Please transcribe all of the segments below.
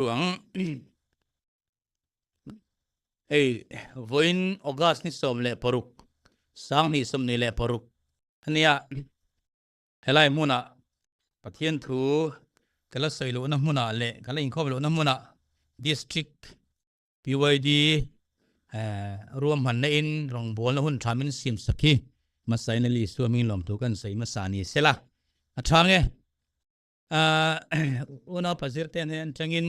Ang hei vawiin August ni 16 2026 ania helai hmunah Pathian thu ka la sawi lohna hmunah leh ka la inkhawm lohna hmunah District PYD ruahmanna in rawngbawlna hun tha min siam sak hi hmasa in Ali Isua hming lawmthu kan sawi hmasa ni sela a tha nge. Unau pazir te hnen atangin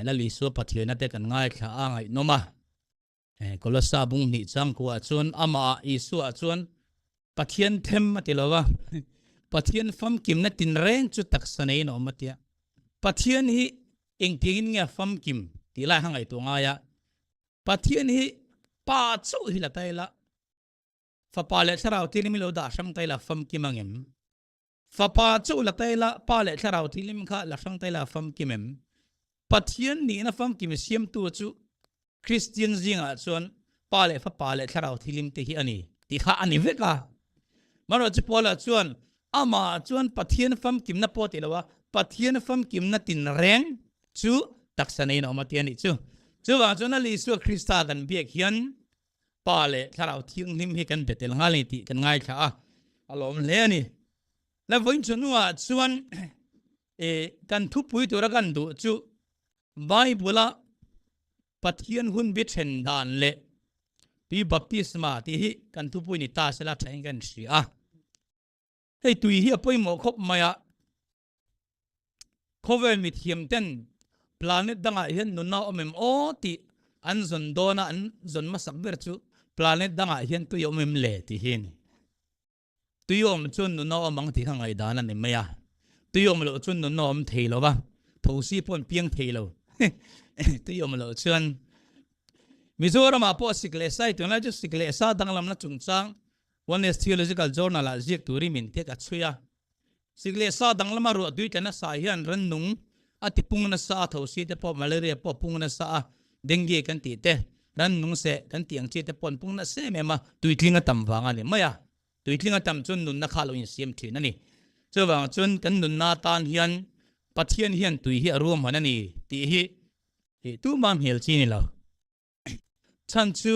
Lal Isua Pathiana te kan ngaithla a ngaihnawm a. Kolossa bung hnih changkuah chuan amah Isua chuan Pathian them a ti lo va, Pathian famkimna tinreng chu taksa neiin a awm a tia. Pathian hi engtiangin nge a famkim tih lai kha ngaihtuah ngai a. Pathian hi Pa chauh hi la ta ila, Fapa leh Thlarau Thianghlim hi lo dah hrang ta ila famkim angem? Fapa chu la tai la, Pa leh Thlarau Thianghlim kha la hrang tai la famkim em? Pathian nihna famkim siamtu chu Kristian zingah chuan Pa leh Fapa leh Thlarau Thianghlim te hi a ni tih kha a ni vek a. Marawh chu Paula chuan amah chuan Pathian famkimna pawh ti lo a, Pathian famkimna tinreng chu taksa neiin a awm a ti a nih chu. Chuvang chuan Lal Isua Krista kan biak hian Pa leh Thlarau Thianghlim hi kan be tel nghal a ni tih kan ngaithla a, a lawm hle a ni. La vawiin chu hnuah chuan kan thupui tura kan duh chu Bible-a Pathian hun bi then dan leh tui baptisma tih hi kan thupui ni ta sela thain kan hria a. Hei tui hi a pawimawh khawp mai a. Khawvel mithiam ten planet dangah hian nunna a awm em aw tih an zawn dawn a, an zawn hmasak ber chu planet dangah hian tui a awm em le tih hi a ni. Tui awm chuan nunna a awm ang tih kha ngaihdan a ni mai a, tui awm loh chuan nunna a awm thei lo va, thosi pawh an piang thei lo. Tui awm loh chuan Mizoramah pawh sik leh sai tunlai chu sik leh sa danglamna chungchang Oneness Theological Journal-ah ziak turin min tek a chhui a. Sik leh sa danglama ruah tui tla nasa hian rannung a ti pung nasa a, thosi te pawh malaria pawh pung nasa a, dengue kan tih te, rannung seh kan tih ang chi te pawh an pung nasa em em a, tuitling a tam vang a ni mai a. Tuitling a tam chuan nunna kha lo insiam thin a ni. Chuvang chuan kan nunna atan hian Pathian hian tui hi a ruahman a ni tih hi tumah hmel chi a ni lo. Chhan chu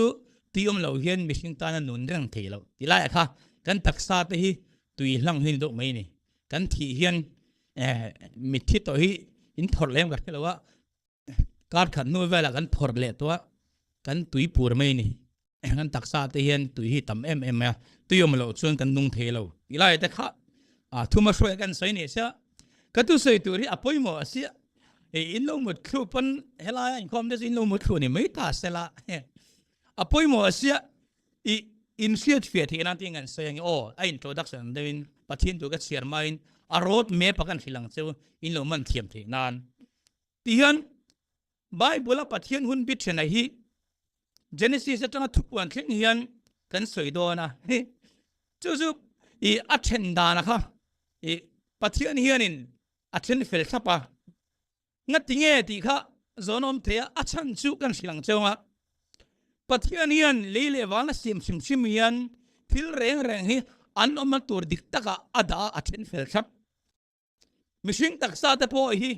tui awm lo hian mihring tan a nun reng thei lo ti laiah kha kan taksa te hi tui hlang hi ni deuh mai a ni. Kan thih hian mitthi tawh hi in phawrh lem ka hre lo a, kar khat hnu velah kan phawrh leh tawh a, kan tui pur mai a ni. Kan taksa te hian tui hi tam em em mai a, tui awm loh chuan kan nung thei lo ti lai te kha thuma hruai kan sawi ni sia. Ka thusawi tur hi a pawimawh a sia. Hei in lo mut thlu pawn helai a inkhawm te chu in lo mut thlu ni mai ta sela. A pawimawh a sia i in hriat fiah theih nan tin kan sawi ange aw a introduction ang deuhin Pathian tur ka chhiar hmain a road map a kan hrilh ang cheu in lo man thiam theih nan. Tihian Bible a Pathian hun bi thena hi Genesis atanga thupuan thleng hian kan sawi dawn a. Chu chu i a then dan a kha i Pathian hianin a then fel thlap a. Ngati nge tih kha zawn awm thei a, a chhan chu kan hrilh ang cheu a. Pathian hian lei leh vana siam hrim hrim hian thil reng reng hi an awmna tur dik takah a dah a, a then fel thlap. Mihring taksa te pawh hi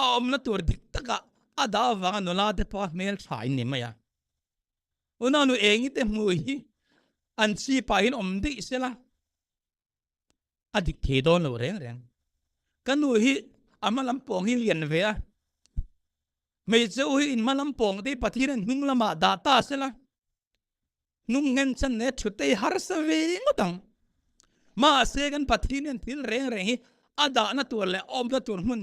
a awmna tur dik takah a dah avanga nula te pawh a hmel tha in ni mai a. Unau nu engi te hmu hi an chi pahin awm daih sela a dik thei dawn lo reng reng. Ka nu hi a hma lam pawng hi lian ve a, hmeichhe u hi in hma lam pawng te hi Pathian in hnung lamah dah ta sela Hnung nghen chan ne thutei harsa ve ngawt ang. Mahse kan Pathian hian thil reng reng hi a dahna tur leh a awmna tur hmun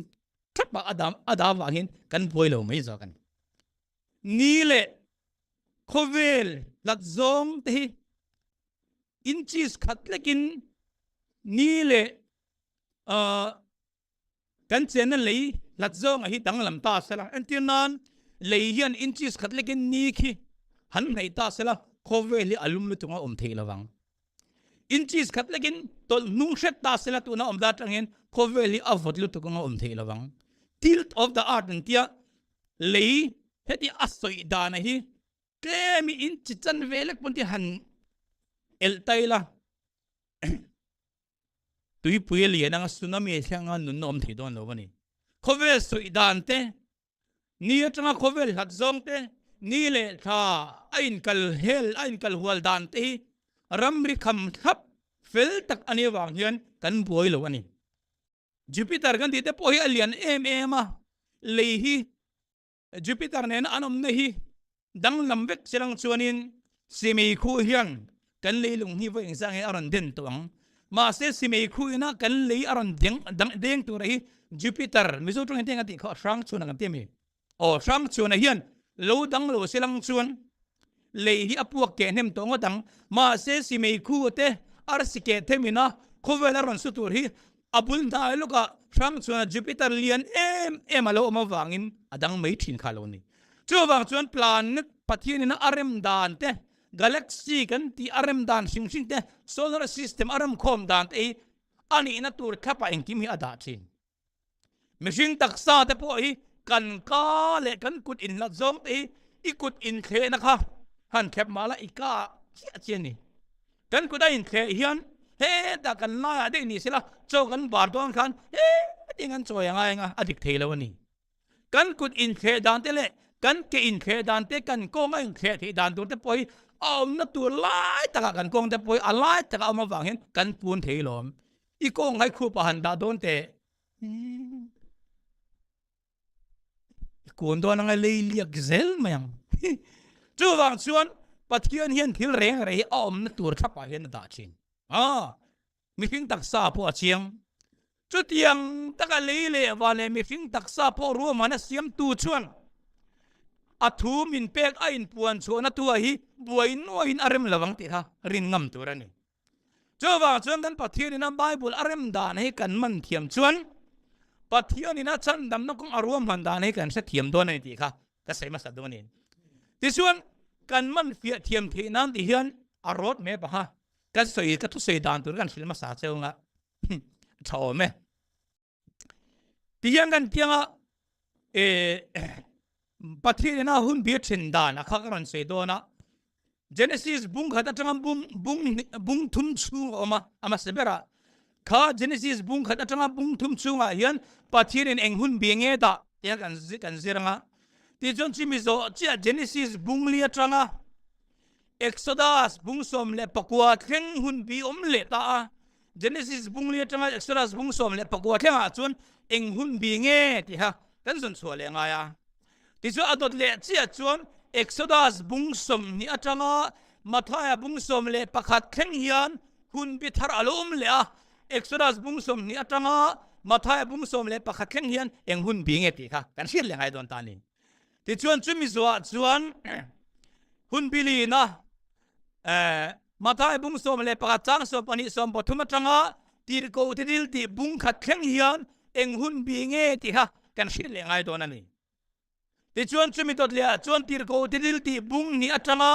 thapah a dah a dah avangin kan buai lo mai zawk a ni. Ni leh khawvel hlat zawng te hi inches khat lekin ni leh uh, Kan chenna lei hlat zawnga hi danglam ta sela, entir nan lei hian inches khat lekin ni khi han hnaih ta sela, khawvel hi a lum lutuk a awm theih lovang. Inches khat lekin tawlh hnung hret ta sela tuna awm dat atangin khawvel hi a vawt lutuk anga awm theih lovang. Tilt of the earth an tia lei heti a sawi dana hi tlem i inchi chan ve lek pawn ti han elh ta ila. Tuipui a lian anga tsunami a thleng anga nunna awm thei dawn lo a ni. Khawvel sawi dan te. Ni atanga khawvel hlat zawng te, ni leh thla a inkal hel a inkal hual dan te hi ramri kham thlap fel tak a nih avang hian kan buai lo a ni. Jupiter kan tih te pawh hi a lian em em a, lei hi Jupiter nena an awmna hi danglam vek chilang chuanin Simei khu hian kan leilung hi vawi engzah nge a rawn den tawh ang. Mahse Simei khu ina kan lei a rawn deng dang deng tura hi Jupiter Mizo tawng hian teng a tih kha hrang chhuan a kan ti a mi? Aw hrang chhuan ah hian lo dang lo silang chuan lei hi a puak keh hnem tawh ngawt ang. Mahse Simei khu te arsi keh them ina khawvel a rawn su tur hi A bul hnai lawkah hrang chuan Jupiter lian em em a lo awm avangin a dang mai thin kha a lo ni. Chuvang chuan planet Pathianin a rem dan te, galaxy kan tih a rem dan hrim hrim te, solar system a rem khawm dan te hi a nihna tur thlapah engkim hi a dah thin. Mihring taksa te pawh hi kan ka leh kan kut inhlat zawng te hi i kut inthlehna kha han thlep mah la i ka ah chiah chiah a ni. Kan kut a inthleh hian hetah kan laiah daih ni sela chaw kan bar dawn khan hetiang an chawi a ngai anga a dik thei lo a ni. Kan kut inthleh dan te leh kan ke inthleh dan te kan kawng a inthleh theih dan tur te pawh hi a awmna tur lai takah kan kawng te pawh hi a lai takah a awm avang hian kan pun thei lawm. I kawng hai khup ah han dah dawn teh. I kun dawn anga lei liak zel mai ang. Chuvang chuan Pathian hian thil reng reng hi a awmna tur thlapah hian a dah thin. Ah, mihring taksa pawh a chiang. Chutiang taka lei leh van leh mihring taksa pawh ruahman a siamtu chuan a thu min pek a inpuan chhuahna tua hi buai nuaiin a rem lo ang tih kha rin ngam tur a ni. Chuvang chuan kan Pathianin a Bible a rem dan hi kan man thiam chuan Pathianin a chhandamna kawng a ruahman dan hi kan hrethiam dawn a ni tih kha ka sawi hmasa dawn a ni. Tichuan kan man fiah thiam theih nan tih hian a road map a kha kan sawi ka thusawi dan tur kan hrilh hmasa cheu anga tha awm e. Tihian kan tianga e Pathian ina hun bi thin dan a kha ka rawn sawi dawn a. Genesis bung khat atanga bung bung bung thum chhung a awm a, a hmasa berah kha Genesis bung khat atanga bung thum chhungah hian Pathian in eng hun bi nge dah tia kan kan zir anga. Tichuan chumi zawh chiah Genesis bung li atanga Exodus bung 14 thleng hun bi awm leh ta a. Genesis bung li atanga Exodus bung 14 thlengah chuan eng hun bi nge tih kha kan zawn chhuah leh ngai a. Tichuan a dawt leh chiah chuan Exodus bung 20 atanga Mathaia bung 11 thleng hian hun bi thar a lo awm leh a. Exodus bung 20 atanga Mathaia bung 11 thleng hian eng hun bi nge tih kha kan hriat leh ngai dawn ta a ni. Tichuan chumi zuah chuan hun bilina Mathai bung 11 chang 12 13 atanga tirhkoh te dil tih bung khat thleng hian eng hun bi nge tih kha kan hriat leh ngai dawn a ni. Tichuan chumi dawt leh ah chuan tirhkoh te dil tih bung hnih atanga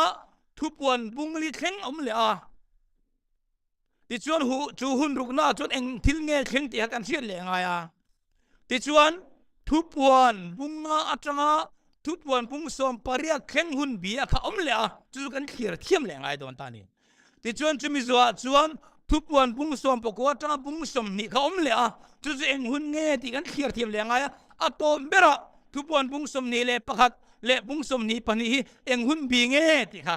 thupuan bung li thleng a awm leh a. Tichuan hu chu hun rukna ah chuan eng thil nge thleng tih kha kan hriat leh ngai a. Tichuan thupuan bunga atanga thupuan bung 18 thleng hun bia kha awm leh a, chu chu kan thlir thiam leh ngai dawn ta a ni. Tichuan chumi zuah chuan thupuan bung 19 atanga bung 20 kha awm leh a, chu chu eng hun nge tih kan thlir thiam leh ngai a. A tawm berah thupuan bung 21 leh bung 22 hi eng hun bi nge tih kha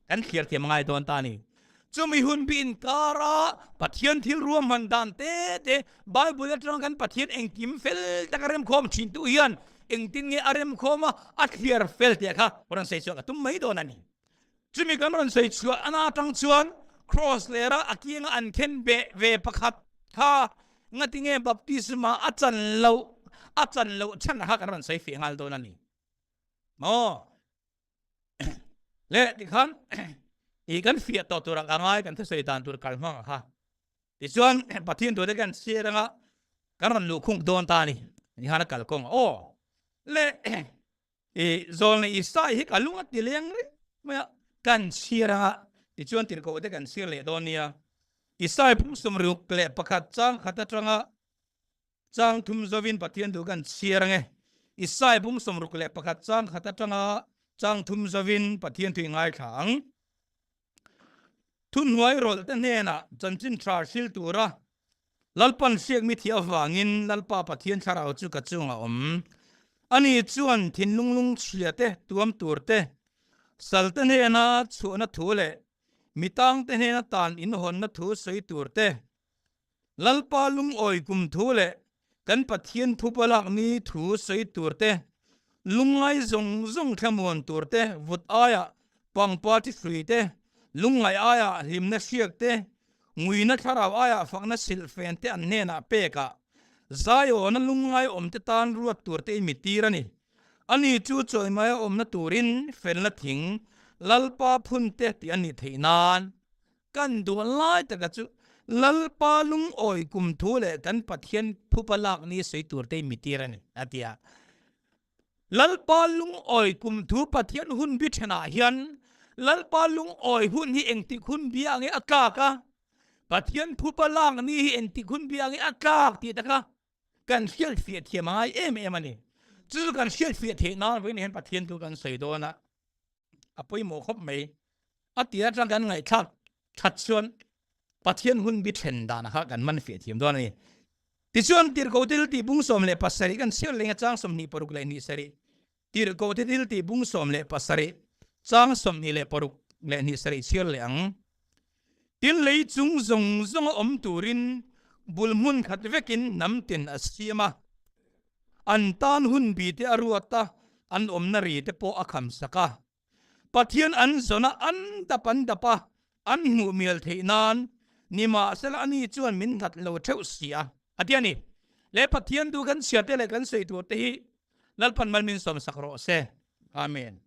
kan thlir thiam ngai dawn ta a ni. Chumi hun bi inkara Pathian thil ruahman dan te te Bible atanga kan Pathian engkim fel taka remkhawm thin tu hian engtin nge a remkhawm a, a thliar fel tih kha rawn sawi chhuah ka tum mai dawn a ni. Chumi kan rawn sawi chhuah ana atang chuan Cross lera a kianga an khen beh ve pakhat kha ngatinge baptisma a chan loh a chan loh chhan kha kan rawn sawi fiah nghal dawn a ni. Maw? Le tikhan i kan fiah tawh tur ka ngai kan thusawi dan tur kal hmang kha tichuan Pathian tur te kan chhiar anga kan rawn luh khung dawn ta ni ni han a kal kawng aw le i zawlne Isai hi ka lung a ti leng reng mai a kan chhiar anga tichuan tirhkoh te kan chhiar leh dawn nia Isai phung 61 chang khat atanga Chang thum zovin Pathian duh kan chhiar ange. Isai bung 61 chang khat atanga chang thum zovin Pathian thu i ngaithla ang. Thuhnuai rawlh te hnenah chanchin tha hril tura Lalpan hriak mi thiah avangin Lalpa Pathian thlarau chu ka chungah awm. Ani chuan thinlung lungchhia te tuam tur te, salte hnena chhuahna thu leh mi tangte hnena tan inhawnna thu sawi tur te, Lalpa lungawi kum thu leh kan Pathian thupa lak ni thu sawi tur te, lungngai zawng zawng thlamuan tur te, vut aia pangpa thi hrui te, lungngai aia hlimna hriak te, nguina thlarau aia fakna silhfen te an hnenah pek a, Zaiawna lungngai awmte tan ruat tur te in mi tir a ni. Ani chu chawimaia awmna turin felna thing Lalpa phun te tih a nih theih nan kan duh lai taka chu Lalpa lungawi kum thu leh kan Pathian phupa lak ni sawi tur te in mi tir a ni, a ti a. Lalpa lungawi kum thu Pathian hun bi thenah hian Lalpa lungawi hun hi engtik hun bia nge a tlak a? Pathian phupa lak ni hi engtik hun biang i a tlak tih te kha kan hriat fiah thiam a ngai em em a ni. Chu chu kan hriat fiah theih nan vawiin hian Pathian thu kan sawi dawn a, a pawimawh khawp mai. A tir atang kan ngaihthlak that chuan Pathian hun bi then dan kha kan man fiah thiam dawn a ni. Tichuan Tirhkoh thil tih bung 17 kan chhiar leng a chang 26 leh 27. Tirhkoh te thil tih bung 17, chang 26 leh 27 chhiar leh ang. Tin, lei chung zawng zawnga awm turin bul hmun khat vekin hnam tin a siam a. An tan hun bi te a ruat a, an awmna ri te pawh a kham sak a. Pathian an zawn a, an dap an dap a, an hmuh mial theih nan, nimahsela ani chuan min nghat lo theuh si a, a ti a ni. Le Pathian du kan chhiar te leh kan sawi tur te hi Lalpan mal min sawmsak rawh se. Amen.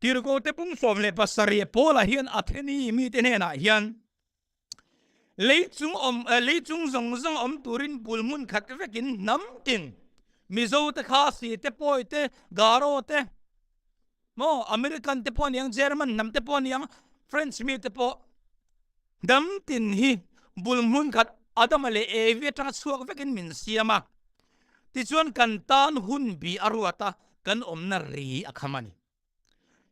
Tirhkohte pung 17 Paula hian Atheni mite hnenah hian leichung awm leichung zawng zawng awm turin bul hmun khat vekin hnam tin Mizo te Khasi te Pawi te Garo te maw American te pawh a ni ang German hnam te pawh a ni ang French mi te pawh hnam tin hi bul hmun khat Adama leh Evi atanga chhuak vekin min siam a tichuan kan tan hun bi a ruat a kan awmna ri a kham a ni.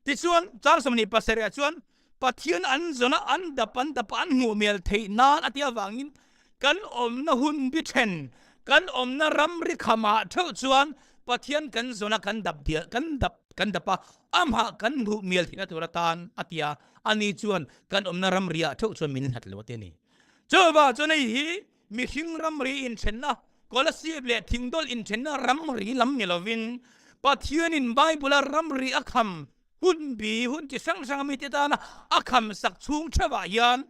Tichuan, chang 27 ah chuan Pathian an zawn a, an dap an dap a, an hmuh mial theih nan a tih avangin kan awmna hun bi then, kan awmna ramri khamah theuh chuan Pathian kan zawn a, kan dap dial, kan dap kan dap a, amah kan hmuh mial theihna tur atan a ti a, ani chuan kan awmna ramriah theuh chuan min hlat lo a ti a ni. Chuvang chuan hei hi Mihring ramri inthenna, Kolasib leh Thingdawlh inthenna ramri lam ni lovin, Pathianin Bible-a ramri a kham hun bi hun chi hrang hranga mite tana a kham sak chhung theuhah hian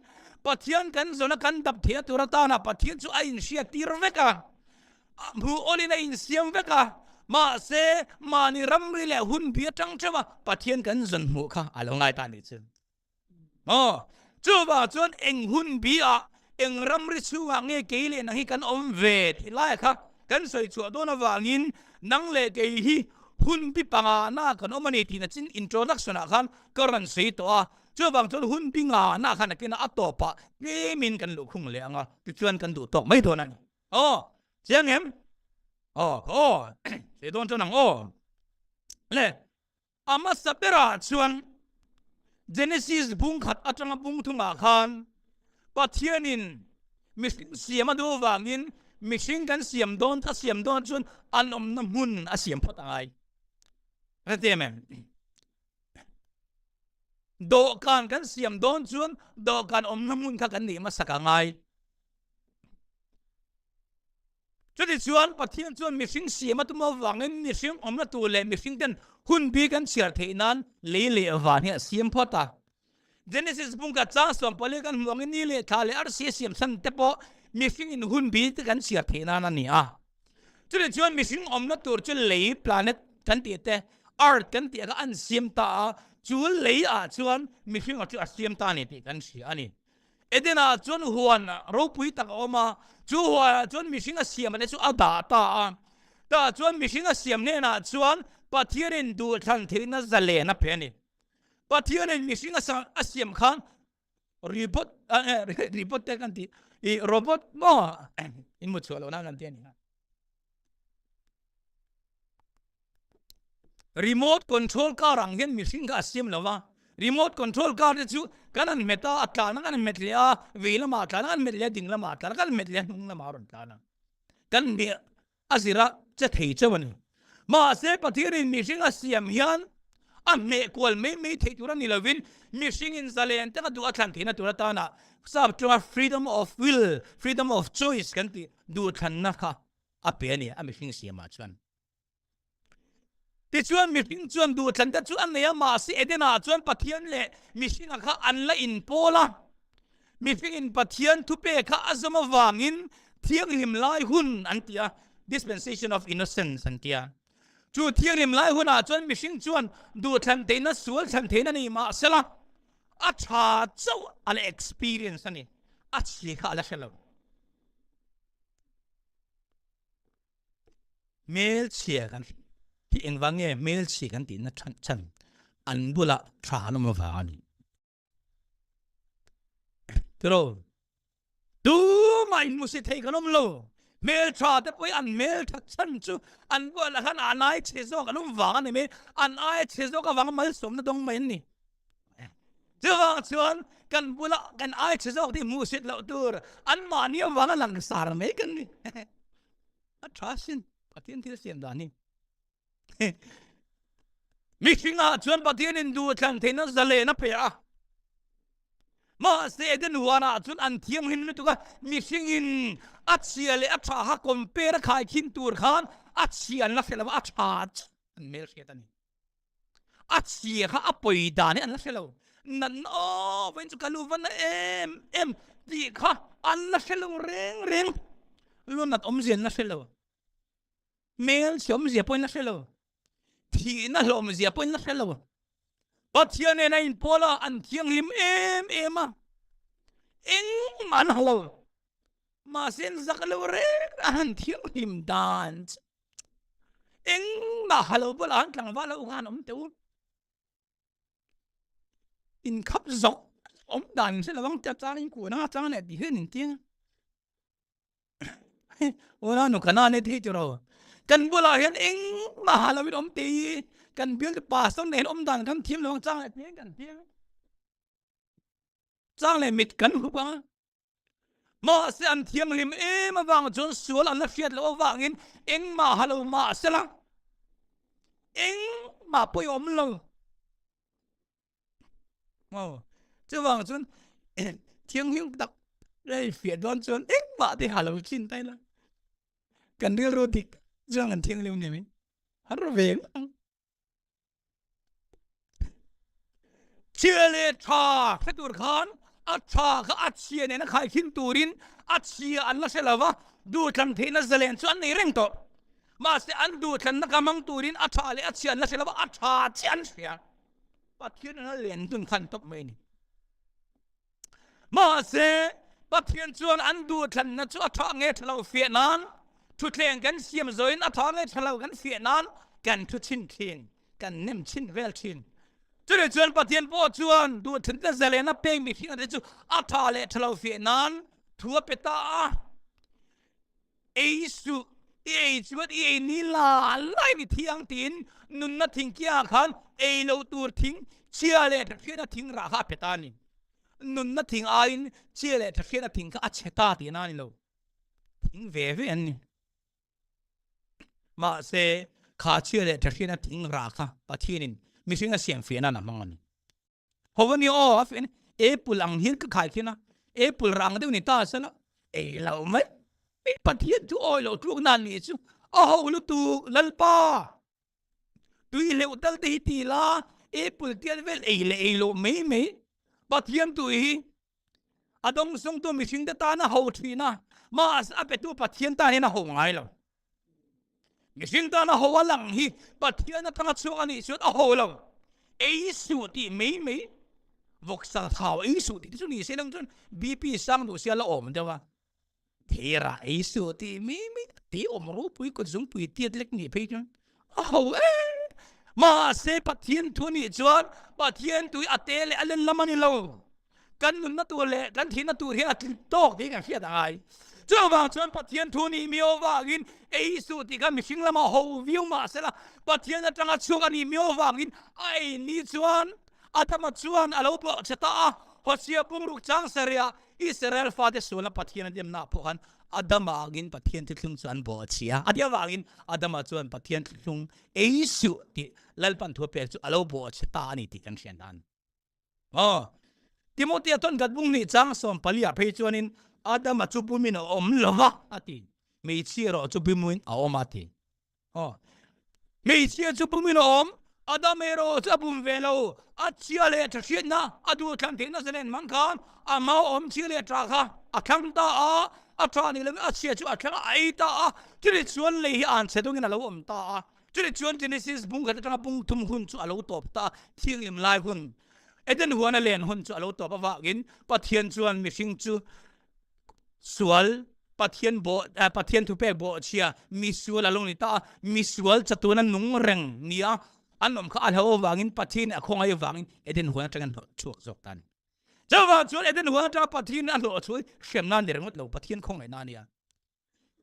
Pathian kan zawna kan dap theihna tur atana Pathian chu a inhriat tir vek a, hmuh awlin a insiam vek a, mahse mahni ramri leh hun bi atang theuha Pathian kan zawn hmuh kha a lo ngai ta a nih chu. Aw, chuvang chuan eng hun bi ah, eng ramri chhungah nge kei leh nang hi kan awm ve tih lai kha kan sawi chhuah dawn avangin nang leh kei hi hun bi panga na kan awm a ni tih nachin introduction ah khan ka rawn sawi tawh a, chuvang chuan hun bi nga na khan nakin a tawpah tlemin kan luhkhung leh ang a, tichuan kan duh tawk mai dawn a ni. Aw, chiang em? Aw, aw, sawi dawn chuan ang aw. Le. A hmasa berah chuan Genesis bung khat atanga bung thungah khan Pathianin mihring siam a duh avangin mihring kan siam dawn a siam dawn chuan an awmna hmun a siam phawt a ngai. Hre em em? Dawhkan kan siam dawn chuan dawhkan awmna hmun kha kan nih hmasak a ngai. Chutichuan, Pathian chuan mihring siam a tum avangin mihring awmna tur leh mihring ten hun bi kan chhiar theih nan lei leh van hi a siam phawt a. Genesis bungka chang 14 kan hmuh angin ni leh thla leh arsi a siam chhan te pawh mihring in hun bi te kan chhiar theih nan a ni a. Chutichuan, mihring awmna tur chu lei, planet, kan tih te, earth kan tih kha an siam ta a, chu lei ah chuan mihring chu a siam ta a ni tih kan hria a ni. Eden-ah chuan huan ropui tak a awm a, chu huanah chuan mihring a siam te chu a dah ta a. Tah chuan mihring a siam hnenah chuan Pathianin duhthlan theihna zalen a pe a ni. Pathianin mihring a siam khan robot, robot te kan ti, i robot maw in mu chhuah lohna kan ti a ni. Remote control car ang hian mihring kha a siam lo va. Remote control car te chu kan han hmet a, a tlan a kan han hmet leh a, vei lamah a tlan a kan hmet leh a, ding lamah a tlan a kan hmet leh a, hnung lamah a rawn tlan a. Kan hmeh a zir a che thei chauh a ni. Mahse Pathianin mihring a siam hian a hmeh kual mai mai theih tur a ni lovin mihringin zalen taka duh a thlan theihna tur atana sap chunga freedom of will, freedom of choice kan tih duhthlanna kha a pe a ni a mihring siamah chuan. Tichuan mihring chuan duhthlan te chu a nei a, mahse Eden-ah chuan Pathian leh mihringa kha an la inpawl a. Mihringin Pathian thupe kha a zawm avangin thianghlim lai hun an ti a, dispensation of innocence an ti a. Chu thianghlim lai hunah chuan mihring chuan duhthlan theihna, sual thlan theihna nei mahsela a tha chauh a la experience a ni, a chhia kha a la hre lo. Hmelchhia kan hi engvang nge hmelchhia kan tihna chhan an bulah tha an awm avang a ni. Tiro tumah in musi thei kan awm lo. Hmeltha te pawh hi an hmeltha chhan chu an bulah khan an ai chhe zawk an awm vang a ni mai. An ai chhe zawk avanga malsawmna dawng mai an ni. Chuvang chuan kan bulah kan ai chhe zawk tih hmuhsit loh tur anmahni avanga langsar mai kan ni. A tha sin Pathian thil siam dan hi. Mihringah chuan Pathian in duh thlan theihna zalen a pe a. Mahse Eden huanah chuan an thianghlim lutuk a, mihringin a chhia leh a tha kha compare a khai khin tur khan a chhia an la hre lo a, a tha chu an hmelhriat a ni. A chhia kha a pawi dan hi an la hre lo. Natna aw vawiin chu ka lu va na em em tih kha an la hre lo reng reng. Lu nat awmzia an la hre lo. Hmel chhe awmzia pawhin la hre lo. Thihna hlawmzia pawhin la hre lo. Pathian nen a inpawl a, an thianghlim em em a. Engmah an ha lo. Mahse an zak lo reng a han thianghlim dan chu. Engmah ha lo bulah an tlangval ho khan awm teh u. Inkhap zawk awm dan in hre lo ang tia chang in kun anga chang leh tih hian in tiang a. Ula nu kana ne thei tiro. Kan bulah hian engmah ha lo in awm te hi kan bial pastor nen awm dan kan thiam lo ang chang leh tiang kan tiang. Chang leh mit kan hup anga. Mahse an thianghlim em avang chuan sual an la hriat loh avangin engmah ha lo mahsela engmah pawh i awm lo. Aw, chuvang chuan thianghlim tak rei fiah dawn chuan engmah te ha lo chin ta ila. Kan rilru dik chuan kan thianghlim ni mai. Har ve ang. Chhia leh tha hre tur khan a tha kha a chhia nena khaikhin turin a chhia an la hre lo va, duhthlan theihna zalen chu an nei reng tawh. Mahse an duhthlanna ka hmang turin a tha leh a chhia an la hre lo va, a tha chiah an hria. Pathian an la len dun khan tawp mai a ni. Mahse, Pathian chuan an duhthlanna chu a tha nge tha lo fiah nan, thutthleng kan siam zawin a tha nge tha lo kan fiah nan kan thu chhin thin, kan nem chhin vel thin. Chutih chuan Pathian pawh chuan duhthlanna zalena pek mihring te chu a tha leh tha lo fiah nan thu a pe ta a. Ei suh, i ei chuan i ei ni la lai ni thiang tiin nunna thing kiangah khan ei lo tur thing chhia leh thahriatna thing rah kha a pe ta a ni. Nunna thing aiin chhia leh thahriatna thing kha a chhe ta tihna a ni lo. Thing ve ve an ni. Mahse, kha chhia leh thahriatna thing rah kha Pathianin mihring a siam fiah nan a hmang a ni. Ho a ni aw a fiah apple ang hian ka khai khin a apple rang deuh ni ta sela ei lo mai mi Pathian chu awi lo tluk nan ni chu a ho lutuk lalpa tui hleuh tal te hi ti la apple tial vel ei leh ei lo mai mai Pathian tui hi a dawng sawngtu mihring te tan a ho thin a mahse a petu Pathian tan hian a ho ngai lo. Mihring tana ho a lang hi Pathian atanga chhuak a nih chuan a ho lo. Ei suh tih mai mai, vawksa thau ei suh tih te chu ni se lang chuan BP sang duh sia la awm deuh a. Thira ei suh tih mai mai, tih awm ropui kut zungpui tiat lek nih phei chuan a ho em. Mahse Pathian thu nih chuan Pathian tui a te leh a len lam a ni lo. Kan nunna tur leh kan thihna tur hian a tling tawk tiin kan hriat a ngai. Chuvang chuan Pathian thu nih miau vangin ei suh tih kha mihring lamah ho viau mah sela Pathian atanga chhuak a nih miau vangin a ei ni chuan Adama chuan a lo bawhchhe ta a, Hosea bungruk chang sarihah Israel fate sualna Pathian a demna ah pawh khan Adama angin Pathian thuthlung chu an bawhchhe a. A tih avangin Adama chuan Pathian thuthlung ei suh tih Lalpan thu a pek chu a lo bawhchhe ta a ni tih kan hriat dan. Aw, Timothea tawn khat bung hnih chang 14 ah phei chuanin Adama chu bumin a awm lo va a ti. Hmeichhia erawh chu bumin a awm a ti. Aw, hmeichhia chu bumin a awm, Adam erawh chu a bum ve lo. A chhia leh tha hriatna, a duhthlan theihna zalen hmang khan a hma awm chhia leh tha kha a thlang ta a, a tha ni lovin a chhia chu a thlang a, a ei ta a, chutih chuan lei hi an chhe dawngin a lo awm ta a. Chutih chuan Genesis bung khat atanga bung thum hun chu a lo tawp ta a, thianghlim lai hun, Eden huana len hun chu a lo tawp avangin Pathian chuan mihring chu sual Pathian bawh Pathian thupek bawhchhia misual a lo ni ta a, misual chatuna nung reng nia an awm kha a hlo avangin Pathian a khawngaih avangin Eden huan atangin an hlawh chhuak zawk ta a ni. Chuvang chuan Eden huan atanga Pathian a hlawh chhuah hi hremna a ni ringawt lo, Pathian khawngaihna a nia.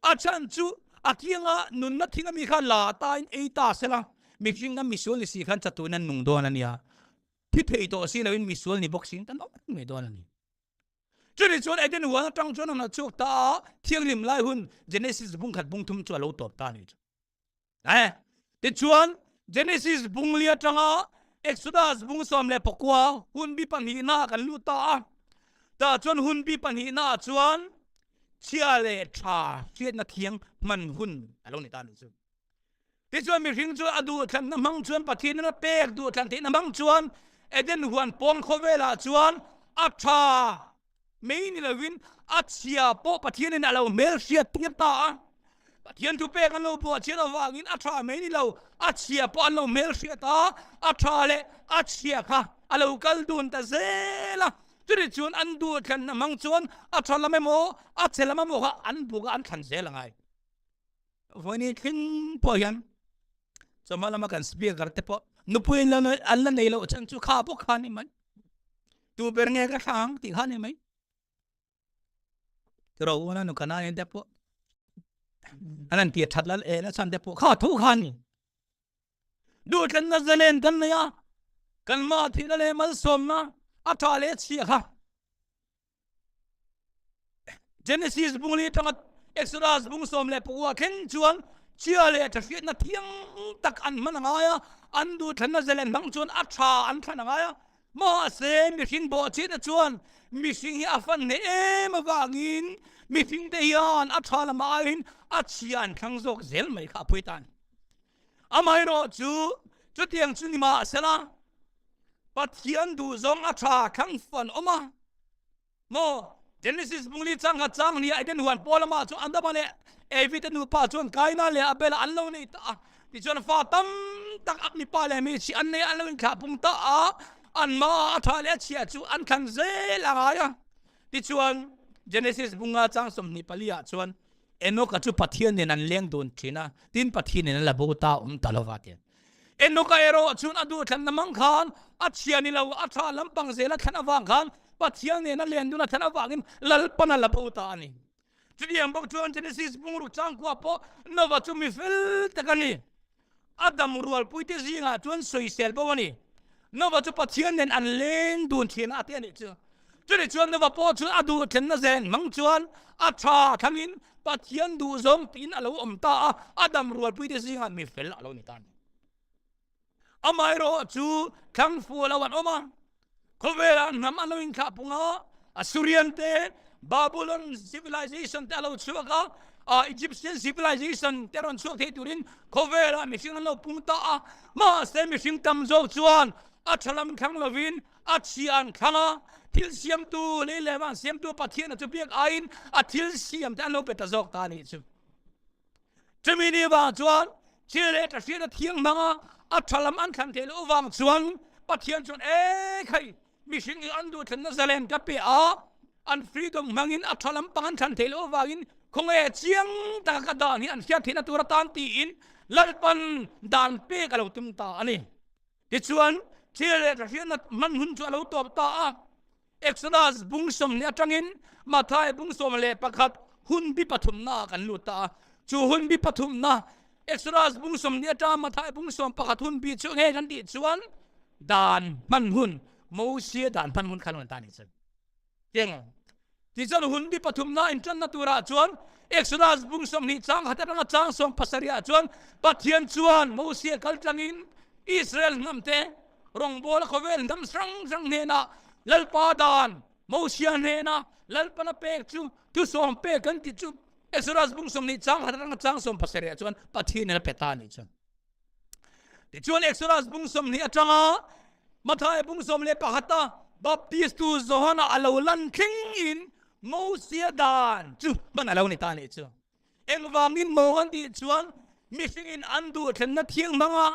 A chhan chu a kianga nunna thing ami kha la tain ei ta sela, mihring a misual ni si khan chatuin an nung dawn a nia. Thi thei tawh si loin misual ni bawk siin kan awm reng mai dawn a ni. Chutih chuan Eden huan atang chuan an chhuak ta a, thianghlim lai hun Genesis bung khat bung thum chu a lo tawp ta a ni chu. Eh, tichuan Genesis bung li atanga Exodus bung 19 hun bi pahnihna kan lut ta a. Tah chuan hun bi pahnihna ah chuan chhia leh tha hriatna thiang hman hun a lo ni ta a ni chu. Tichuan mihring chu a duhthlanna hmang chuan Pathian a pek duhthlan theihna hmang chuan Eden huan pawn khawvelah chuan a tha mai ni lovin a chhia pawh Pathianin a lo hmelhriat tir ta a. Pathian thu pek an lo buahchiat avangin a tha mai ni lo a chhia pawh an lo hmelhriat a, a tha leh a chhia kha a lo kal dun ta zel a. Chutih chuan an duhthlanna hmang chuan a tha lam emaw a chhe lam emaw kha an buk a an thlan zel a ngai. Vawiin thleng pawh hian chawhma lama kan speaker te pawh nupui an la an la nei loh chhan chu kha bawk kha ni mai tu ber nge ka thlang tih kha ni mai ro una nu kana te pawh an an tir that la e na chhan te pawh kha thu kha ni duhthlanna zalen kan nei a kan ma thihna leh malsawmna a tha leh chhia kha Genesis bung li atanga Exodus bung 14 thleng chuan chhia leh tha hriatna thiang tak an hman a ngai a, an duhthlanna zalen hmang chuan a tha an thlan a ngai a. Mahse, mihring bawhchhiatna chuan mihring hi a fan hneh em avangin mihringte hian a tha lamah aiin a chhia an thlang zawk zel mai kha a pui ta a ni. Amaherawhchu, chutiang chu ni mahsela, Pathian duhzawng a tha thlang fan awm a maw? Genesis bung li chang khat chang nia Eden huan pawl lamah chuan Adama leh Evi te nupa chuan Kaina leh Abela an lo nei ta a. Tichuan fa tam tak a mipa leh hmeichhia an nei a, an lo inthlah pung ta a, an hmaah a tha leh a chhia chu an thlan zel a ngai a. Tichuan Genesis bunga chang 24 ah chuan Enoka chu Pathian nen an leng dun thin a, tin Pathian in a la bo ta awm ta lova ti. Enoka erawh chuan a duhthlanna hmang khan a chhia ni lo, a tha lampang zel a thlan avang khan Pathian nen a len dun a thlan avangin Lalpan a la bo ta a ni. Chutiang bawk chuan Genesis bungruk changkua pawh Nova chu mi fel tak a ni. A dam rualpuite zingah chuan sawisel bo a ni. Nova chu Pathian nen an leng dun thin a ti a nih chu. Chutih chuan Nova pawh chuan a duhthlenna zen hmang chuan a tha thlangin Pathian duhzawng tiin a lo awm ta a, a dam rualpuite zingah mi fel a lo ni ta a ni. Amaherawh chu thlang fuh lo an awm a, khawvelah hnam an lo inthlah pung a, Assyrian te, Babylon civilization te a lo chhuak a, Egyptian civilization te rawn chhuak thei turin khawvelah mihring an lo pung ta a, mahse mihring tam zawk chuan a tha lam thlang lovin a chhia an thlang a, thil siamtu lei leh van siamtu Pathian chu biak aiin a thil siam te an lo pe ta zawk ta a nih chu. Chumi ni vang chuan thil leh ta hriatna thiang hmanga a tha lam an thlan theih loh vang chuan Pathian chuan e khai mihring hi an duhthlanna zalen ka pe a, an freedom hmangin a tha lampang an thlan theih loh avangin khawnge chiang taka ka dan hi an hriat theihna tur atan tiin Lalpan dan pek a lo tum ta a ni. Tichuan thil leh ta hriatna hman hun chu a lo tawp ta a. Exodus bung 20 atangin Matthai bung 11 hun bi pathumna ah kan lut ta a. Chu hun bi pathumna Exodus bung 20 atanga Matthai bung 11 hun bi chu nge kan tih chuan. Dan hman hun, Mosia dan hman hun kha lo ni ta ni chu. Tiang ang. Tichuan hun bi pathumna inṭanna turah chuan Exodus bung 20 chang khat atanga chang 17 ah chuan Pathian chuan Mosia kal tlangin Israel hnamte rawngbawla khawvel hnam hrang hrang hnenah Lalpa dan Mosia hnena Lalpana pek chu thusawm pek kan tih chu Exodus bung 20 chang khat atanga chang 17 ah chuan Pathianin a pe ta a nih chu. Tichuan Exodus bung 20 atanga Mathai bung 11 a Baptistu Johana a lo lan thleng in Mosia dan chu hman a lo ni ta nih chu. Engvangin maw an tih chuan mihringin an duh thlenna thiang hmanga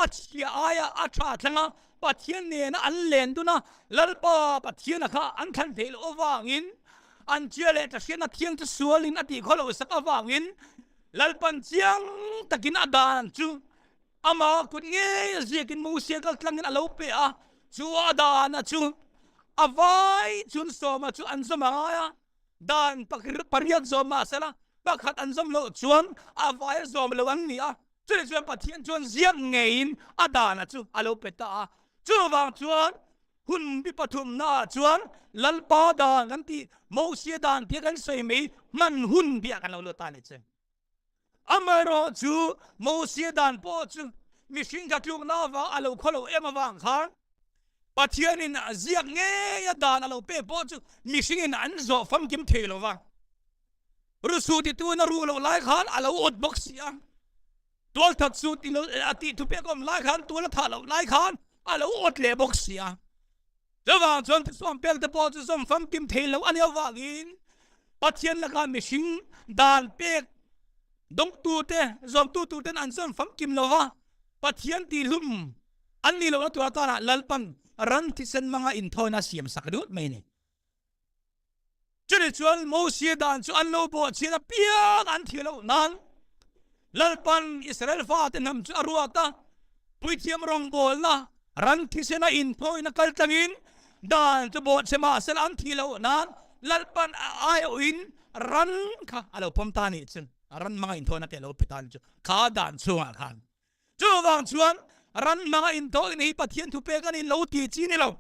a chhia aia a tha thlenga Pathian nena an len dun a, Lalpa Pathiana kha an thlan theih loh avangin an chia leh tahriatna thiang chu sualin a tih khaw loh sak avangin Lalpan chiang takin a dan chu ama kut ngei a ziakin Mosia kal tlangin a lo pe a, chu a dana chu a vai chun sawma chu an zawm a ngai a, dan pariat zawm mahsela pakhat an zawm loh chuan a vai a zawm lo an ni a, chutih chuan Pathian chuan ziak ngeiin a dana chu a lo pe ta a, chuvang chuan Hun bi pathumnaah chuan Lalpa dan kan tih, Mosia dan tia kan sawi mai hman hun biah kan lo lut ta a ni che. Amaherawh chu Mosia dan pawh chu mihring tha tlukna avang a lo khaw lo em avang khan Pathianin a ziak ngei a dan a lo pek pawh chu mihringin an zawh famkim thei lo va. Rusu titun a ruh loh lai khan a lo awt bawk si a. Tualthat chu ti lo a tih thu pek awm lai khan tual a thah loh lai khan a lo awt leh bawk si a. Chuvang chuan thisuam pek te pawh chu zawm famkim thei lo a nih avangin Pathian lakah mihring dan pek dawngtu te zawmtu tur ten an zawm famkim lo va, Pathian tihlum an nih lohna tur atana Lalpan ran thisen hmanga inthawina siam sak ringawt mai a ni. Chutih chuan Mosia dan chu an lo bawhchhiat apiang an thih loh nan Lalpan Israel fate hnam chu a ruat a, puithiam rawngbawlna ran thisena inthawina kal tlangin dan chu bawhchhe mahsela an thih loh nan Lalpan a aiawhin ran kha a lo pawm ta a nih chu, ran hmanga inthawina te a lo pe ta a nih chu kha dan chhungah khan. Chuvang chuan ran hmanga intawhin hi Pathian thupek a ni lo tih chi ni lo.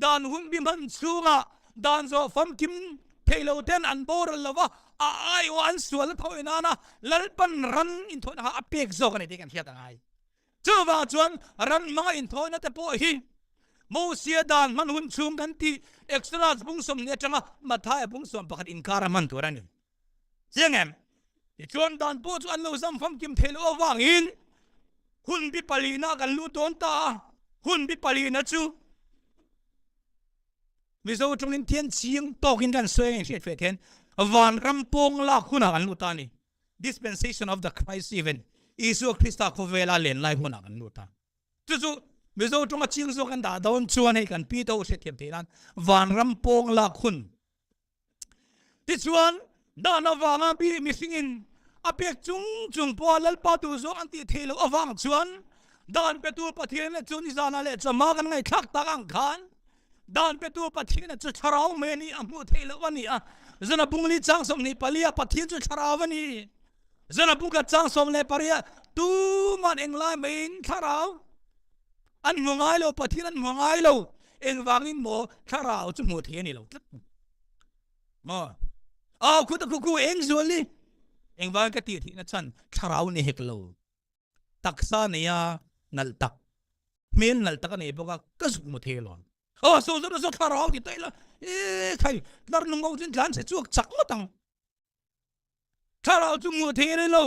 Dan hun bi hman chhungah dan zawh famkim thei lo ten an boral lo va, a aiawh an sual thawi nana Lalpan ran inthawina kha a pek zawk a ni tih kan hriat a ngai. Chuvang chuan ran hmanga inthawina te pawh hi Mosia dan hman hun chhung kan tih Exodus bung 20 atanga Mathaia bung 11 inkar a hman tur a ni. Chiang em? Tichuan dan pawh chu an lo zam famkim theih loh avangin hun bi palina kan lut dawn ta a, hun bi palina chu Mizo tawngin thian chiang tawkin kan sawi ang hriat feh thian vanram pawng lak hunah kan lut ta a ni. Dispensation of the Christ even Isua Krista khawvela len lai hunah kan lut ta. Chu chu Mizo tawnga chiang zawk kan dah dawn chuan hei kan pi to hriatthiam theih nan vanram pawng lak hun Tichuan, dan avanga mi mihringin a pek chung chung pawha Lalpa tur zawng an tih theih loh avang chuan dan petu Pathiana chu nizana leh chawhma kan ngaihthlak tak ang khan dan petu Pathiana chu thlarau mai a ni, a hmuh theih loh a ni a. Zana bungli chang 24 a Pathian chu thlarau a ni. Zana bungkhat chang 18 tuman englai maiin thlarau an hmu ngai lo, Pathian an hmu ngai lo. Engvangin maw thlarau chu hmuh theih a ni lo tlat. Maw? Au khu ta khu khu eng zual ni. Engvangin ka tih theihna chhan thlarau ni hek lo. Taksa nei a nalh tak. Hmel nalh tak a nei bawk a ka zuk mu thei alawm. Aw so zo zo thlarau ti taih la. E khai tlar nung ho chuan tlan se chuak chak ngawt ang. Thlarau chu hmuh theih a ni lo.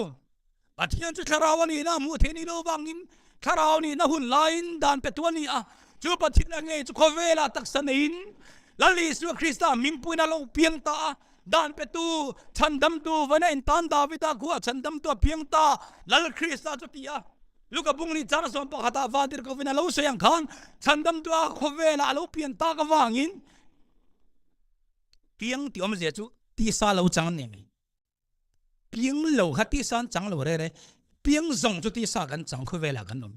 Pathian chu thlarau a nihna hmuh theih a nih loh vangin thlarau nihna hun laiin dan pe tu a ni a. Chu Pathian a ngei chu khawvelah taksa neiin Lal Isua Krista hmingpuiin a lo piang ta a. Dan petu, chhandamtu, vaina intan Davida khuah chhandamtu a piang ta, Lal Krista chu ti a. Luka bung ni char sawm pakhatah vantirhkohvin a lo sawi ang khan chhandamtu a khawvelah a lo pian tak avangin Piang tih awmzia chu tisa lo chang an ni mai. Piang lo kha tisa an chang lo re re. Piang zawng chu tisa kan chang khawvelah kan awm.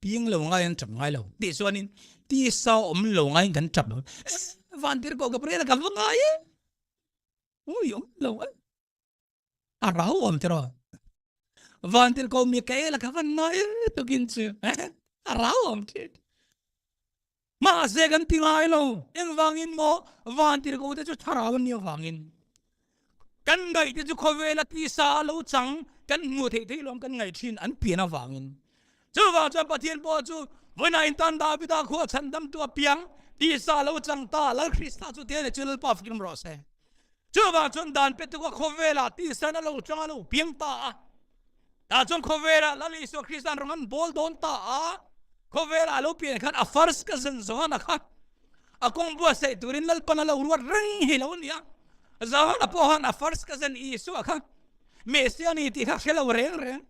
Piang lo ngai an tap ngai lo. Tih chuanin tisa awm lo ngaiin kan tap lo. Vantir koh Gabriel ka va ngai e. Ui awm lo e. A rau awm tiraw. Vantir koh Mikael ka va ngai e tukin chu. A rau awm thin. Mahse kan ti ngai lo. Engvangin maw vantirhkoh te chu thlarau an nih avangin kan ngaih te chu khawvela tisa a lo chang kan hmuh theih theih lawm kan ngaih thin an pian avangin. Chuvang chuan Pathian pawh chu vawiinah intan Davida khua chhandamtu a piang tisa a lo chang ta Lal Krista chu te leh chu Lalpa fakin rawh se. Chuvang chuan dan pe tuka khawvelah tisan a lo chang a lo piang ta a. Tah chuan khawvelah Lal Isua Kristan rawng an bawl dawn ta a, khawvelah a lo pian khan a first cousin Johana kha a kawng buatsaih turin Lalpan a lo ruat reng hi lo a ni a. Johana pawh khan a first cousin Isua kha Messiah a ni tih kha hre lo reng reng.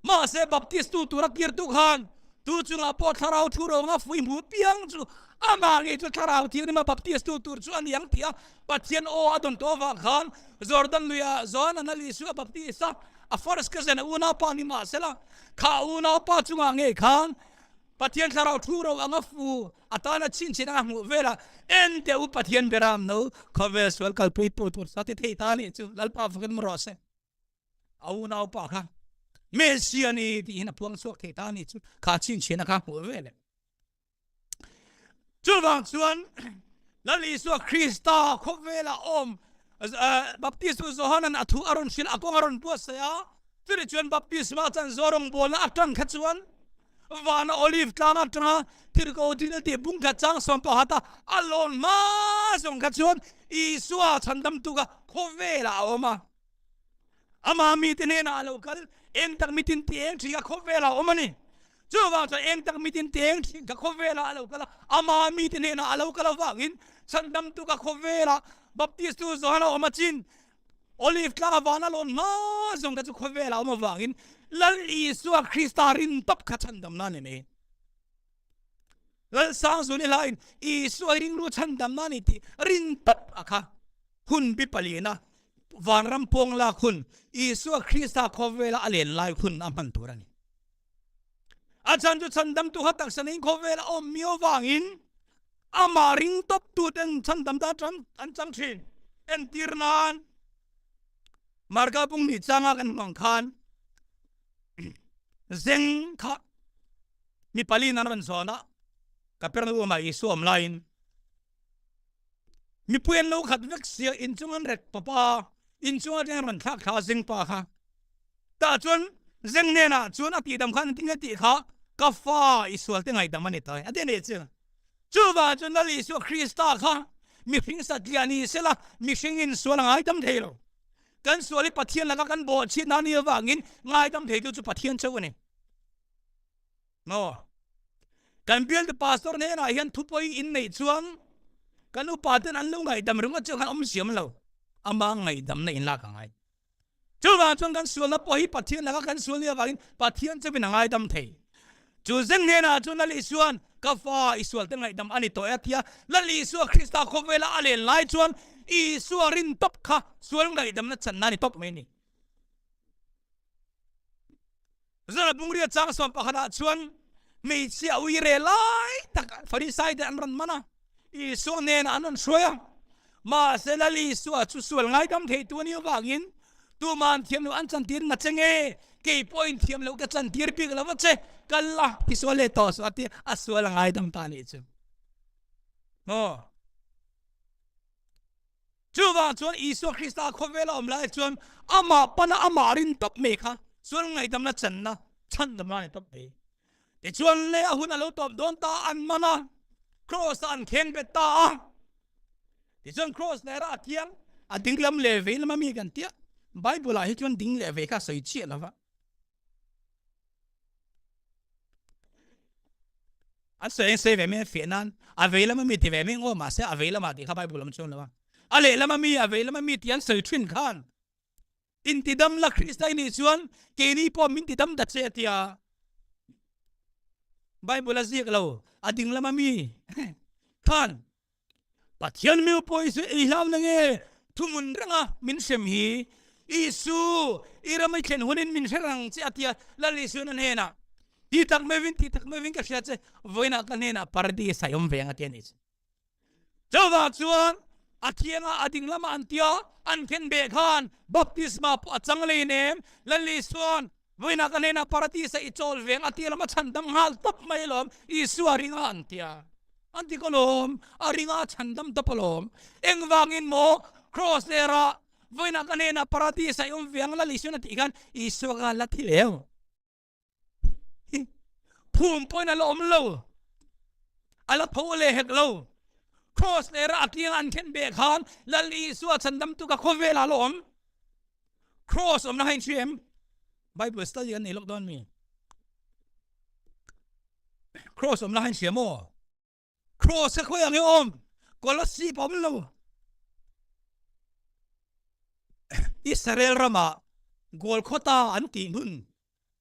Mahse Baptist tu tura kirtu khan tu chungah pawh thlarau thu rawnga fui hmu piang chu amah ngei chu thlarau thianghlim a Baptist tu tur chu a ni ang tih a Pathian aw a dawn tawh avang khan Jordan luiah Johana Lal Isua Baptist a a first cousin a unaupa ni mahsela kha unaupa chungah ngei khan Pathian thlarau thu ro anga fu atana chhinchhin anga hmuh velah en teh u Pathian beram no khawvel sual kalpui tu tur sa ti thei ta nih chu Lalpa fakin mu rawh se. A unaupa kha Messia ni tiin a puang chhuak thei ta ni chu kha chhinchhiahna kha hmuh ve le. Chuvang chuan Lal Isua Krista khawvela awm Baptist Johanan a thu a rawn hrilh a kawng a rawn buatsaih a, chutih chuan baptisma chan zawh rawngbawlna atang kha chuan vana olive tlang atanga thirko thil tih bung kha chang sawm pakhat a a lawn hma zawng kha chuan Isua chhandamtu kha khawvelah a awm a. Ama mite hnenah a lo kal, eng tak mitin ti eng thin kha khawvelah a awm a ni. Chuvang chuan eng tak mitin ti eng thin kha khawvelah a lo kal a, ama mite hnenah a lo kal avangin chhandamtu kha khawvelah Baptistu Johana awm a chin, Olive tlanga vana lawn hma zawng kha chu khawvelah a awm avangin Lal Isua Krista rin tawp kha chhandamna a ni mai. Lal Sangzuni hlain Isua hi ringru chhandamna a ni tih rin tawp a kha hun bi palina vanram pawng lak hun Isua Krista khawvela a len lai hun a hman tur a ni. A chhan chu chhandamtu kha taksa neiin khawvela awm miau vangin amah ring tawp tuten chhandam ta an chang thin. Entir nan Marka bung hnih changa kan hmuh ang khan zeng kha Mi paliin an rawn zawn a, Kapernaum ah Isua awm laiin mipui an lo khat vek sia, inchung an rek pawp a, inchung atang an rawn thlak thla a zeng pa kha. Tah chuan zeng hnenah chuan a tihdam khan engtin nge tih kha ka fa i sual te ngaihdam a ni ta e a ti a nih chu. Chuvang chuan Lal Isua Krista kha mihring satliah ni sela mihringin sual a ngaidam thei lo. Kan sual hi Pathian laka kan bawhchhiatna a nih avangin ngaidam theitu chu Pathian chauh a ni. Maw? Kan bialte pastor hnenah hian thupawi in neih chuan kan upa ten an lo ngaihdam ringawt chu khan awm siam lo. Ama ngaihdamna in lak a ngai. Chuvang chuan kan sualna pawh hi Pathian laka kan sual nih avangin Pathian chauhin a ngaidam thei. Chu zeng hnenah chuan Lal Isua'n ka fa i sualte ngaihdam a ni tawh e a ti a. Lal Isua Krista khawvela a len lai chuan Isua rin tawp kha sual ngaihdamna channa a ni tawp mai a ni. Zara bungria chang sawm pakhatah chuan hmeichhia ui re lai tak Farisai te an rawn man a, Isua hnenah an rawn hruai a. Mahse Lal Isua chu sual ngaidam theitu a nih avangin tuma'n thiam loh an chantir na che nge, kei pawhin thiam loh ka chantir bik lo va che, kal la ti sual leh tawh suh a ti a, a sual a ngaidam ta a nih chu. Maw? Chuvang chuan Isua Krista khawvela awm lai chuan amah pana amah rin tawp mai kha chuan ngaihdamna channa chhandamna a ni tawp mai. Tichuan le a hun a lo tawp dawn ta an man a, Kraws ah an kheng bet ta a. Tichuan Kraws leh a thiang a ding lam leh vei lama mi kan tia Bible ah hi chuan ding leh vei kha a sawi chiah lo va. An sawi eng sawi ve mai a fiah nan a vei lama mi ti ve mai ngaw mahse a vei lamah tih kha Bible lam chuan lo a. A lehlam a mi a vei lama mi tih an sawi thin khan intidam la Krista i nih chuan keini pawh min tidam ta che a tia. Bible a ziak lo a ding lama mi khan Pathian mi pawh Isu ei hlau na nge thuhmun renga min hrem hi Isu i ram i thlen hunin min hre rang che a tia Lal Isuan a hnenah ti tak meuhin ti tak meuhin ka hria che vawiinah ka hnenah paradis a awm ve ang a ti a nih chu. Chuvang chuan a thianga a ding lama an tia an khen beh khan baptisma pawh a chang lei nem Lal Isuan. Vawiinah ka hnenah Paradis-a i chawl veng a tia lawm, a chhandam nghal tawp mai alawm, Isua ringa an tia. An ti ka lawm, a ringa a chhandam tawp alawm. Engvangin maw Cross lerah vawiinah ka hnenah Paradis-a i awm veng Lal Isuan a tih khan Isua kha la thi leu. Phum pawhin a la awm lo, a la tho leh hek lo. Cross lerah a kianga an khen beh khan Lal Isua chhandamtu kha khawvelah a la awm. Cross awmna kha in hria em? Bible study kan nei lawk dawn mi? Cross awmna kha in hria maw? Cross kha khawi ang e awm? Kolasib awm lo. Israel rama Golgotha an tih hmun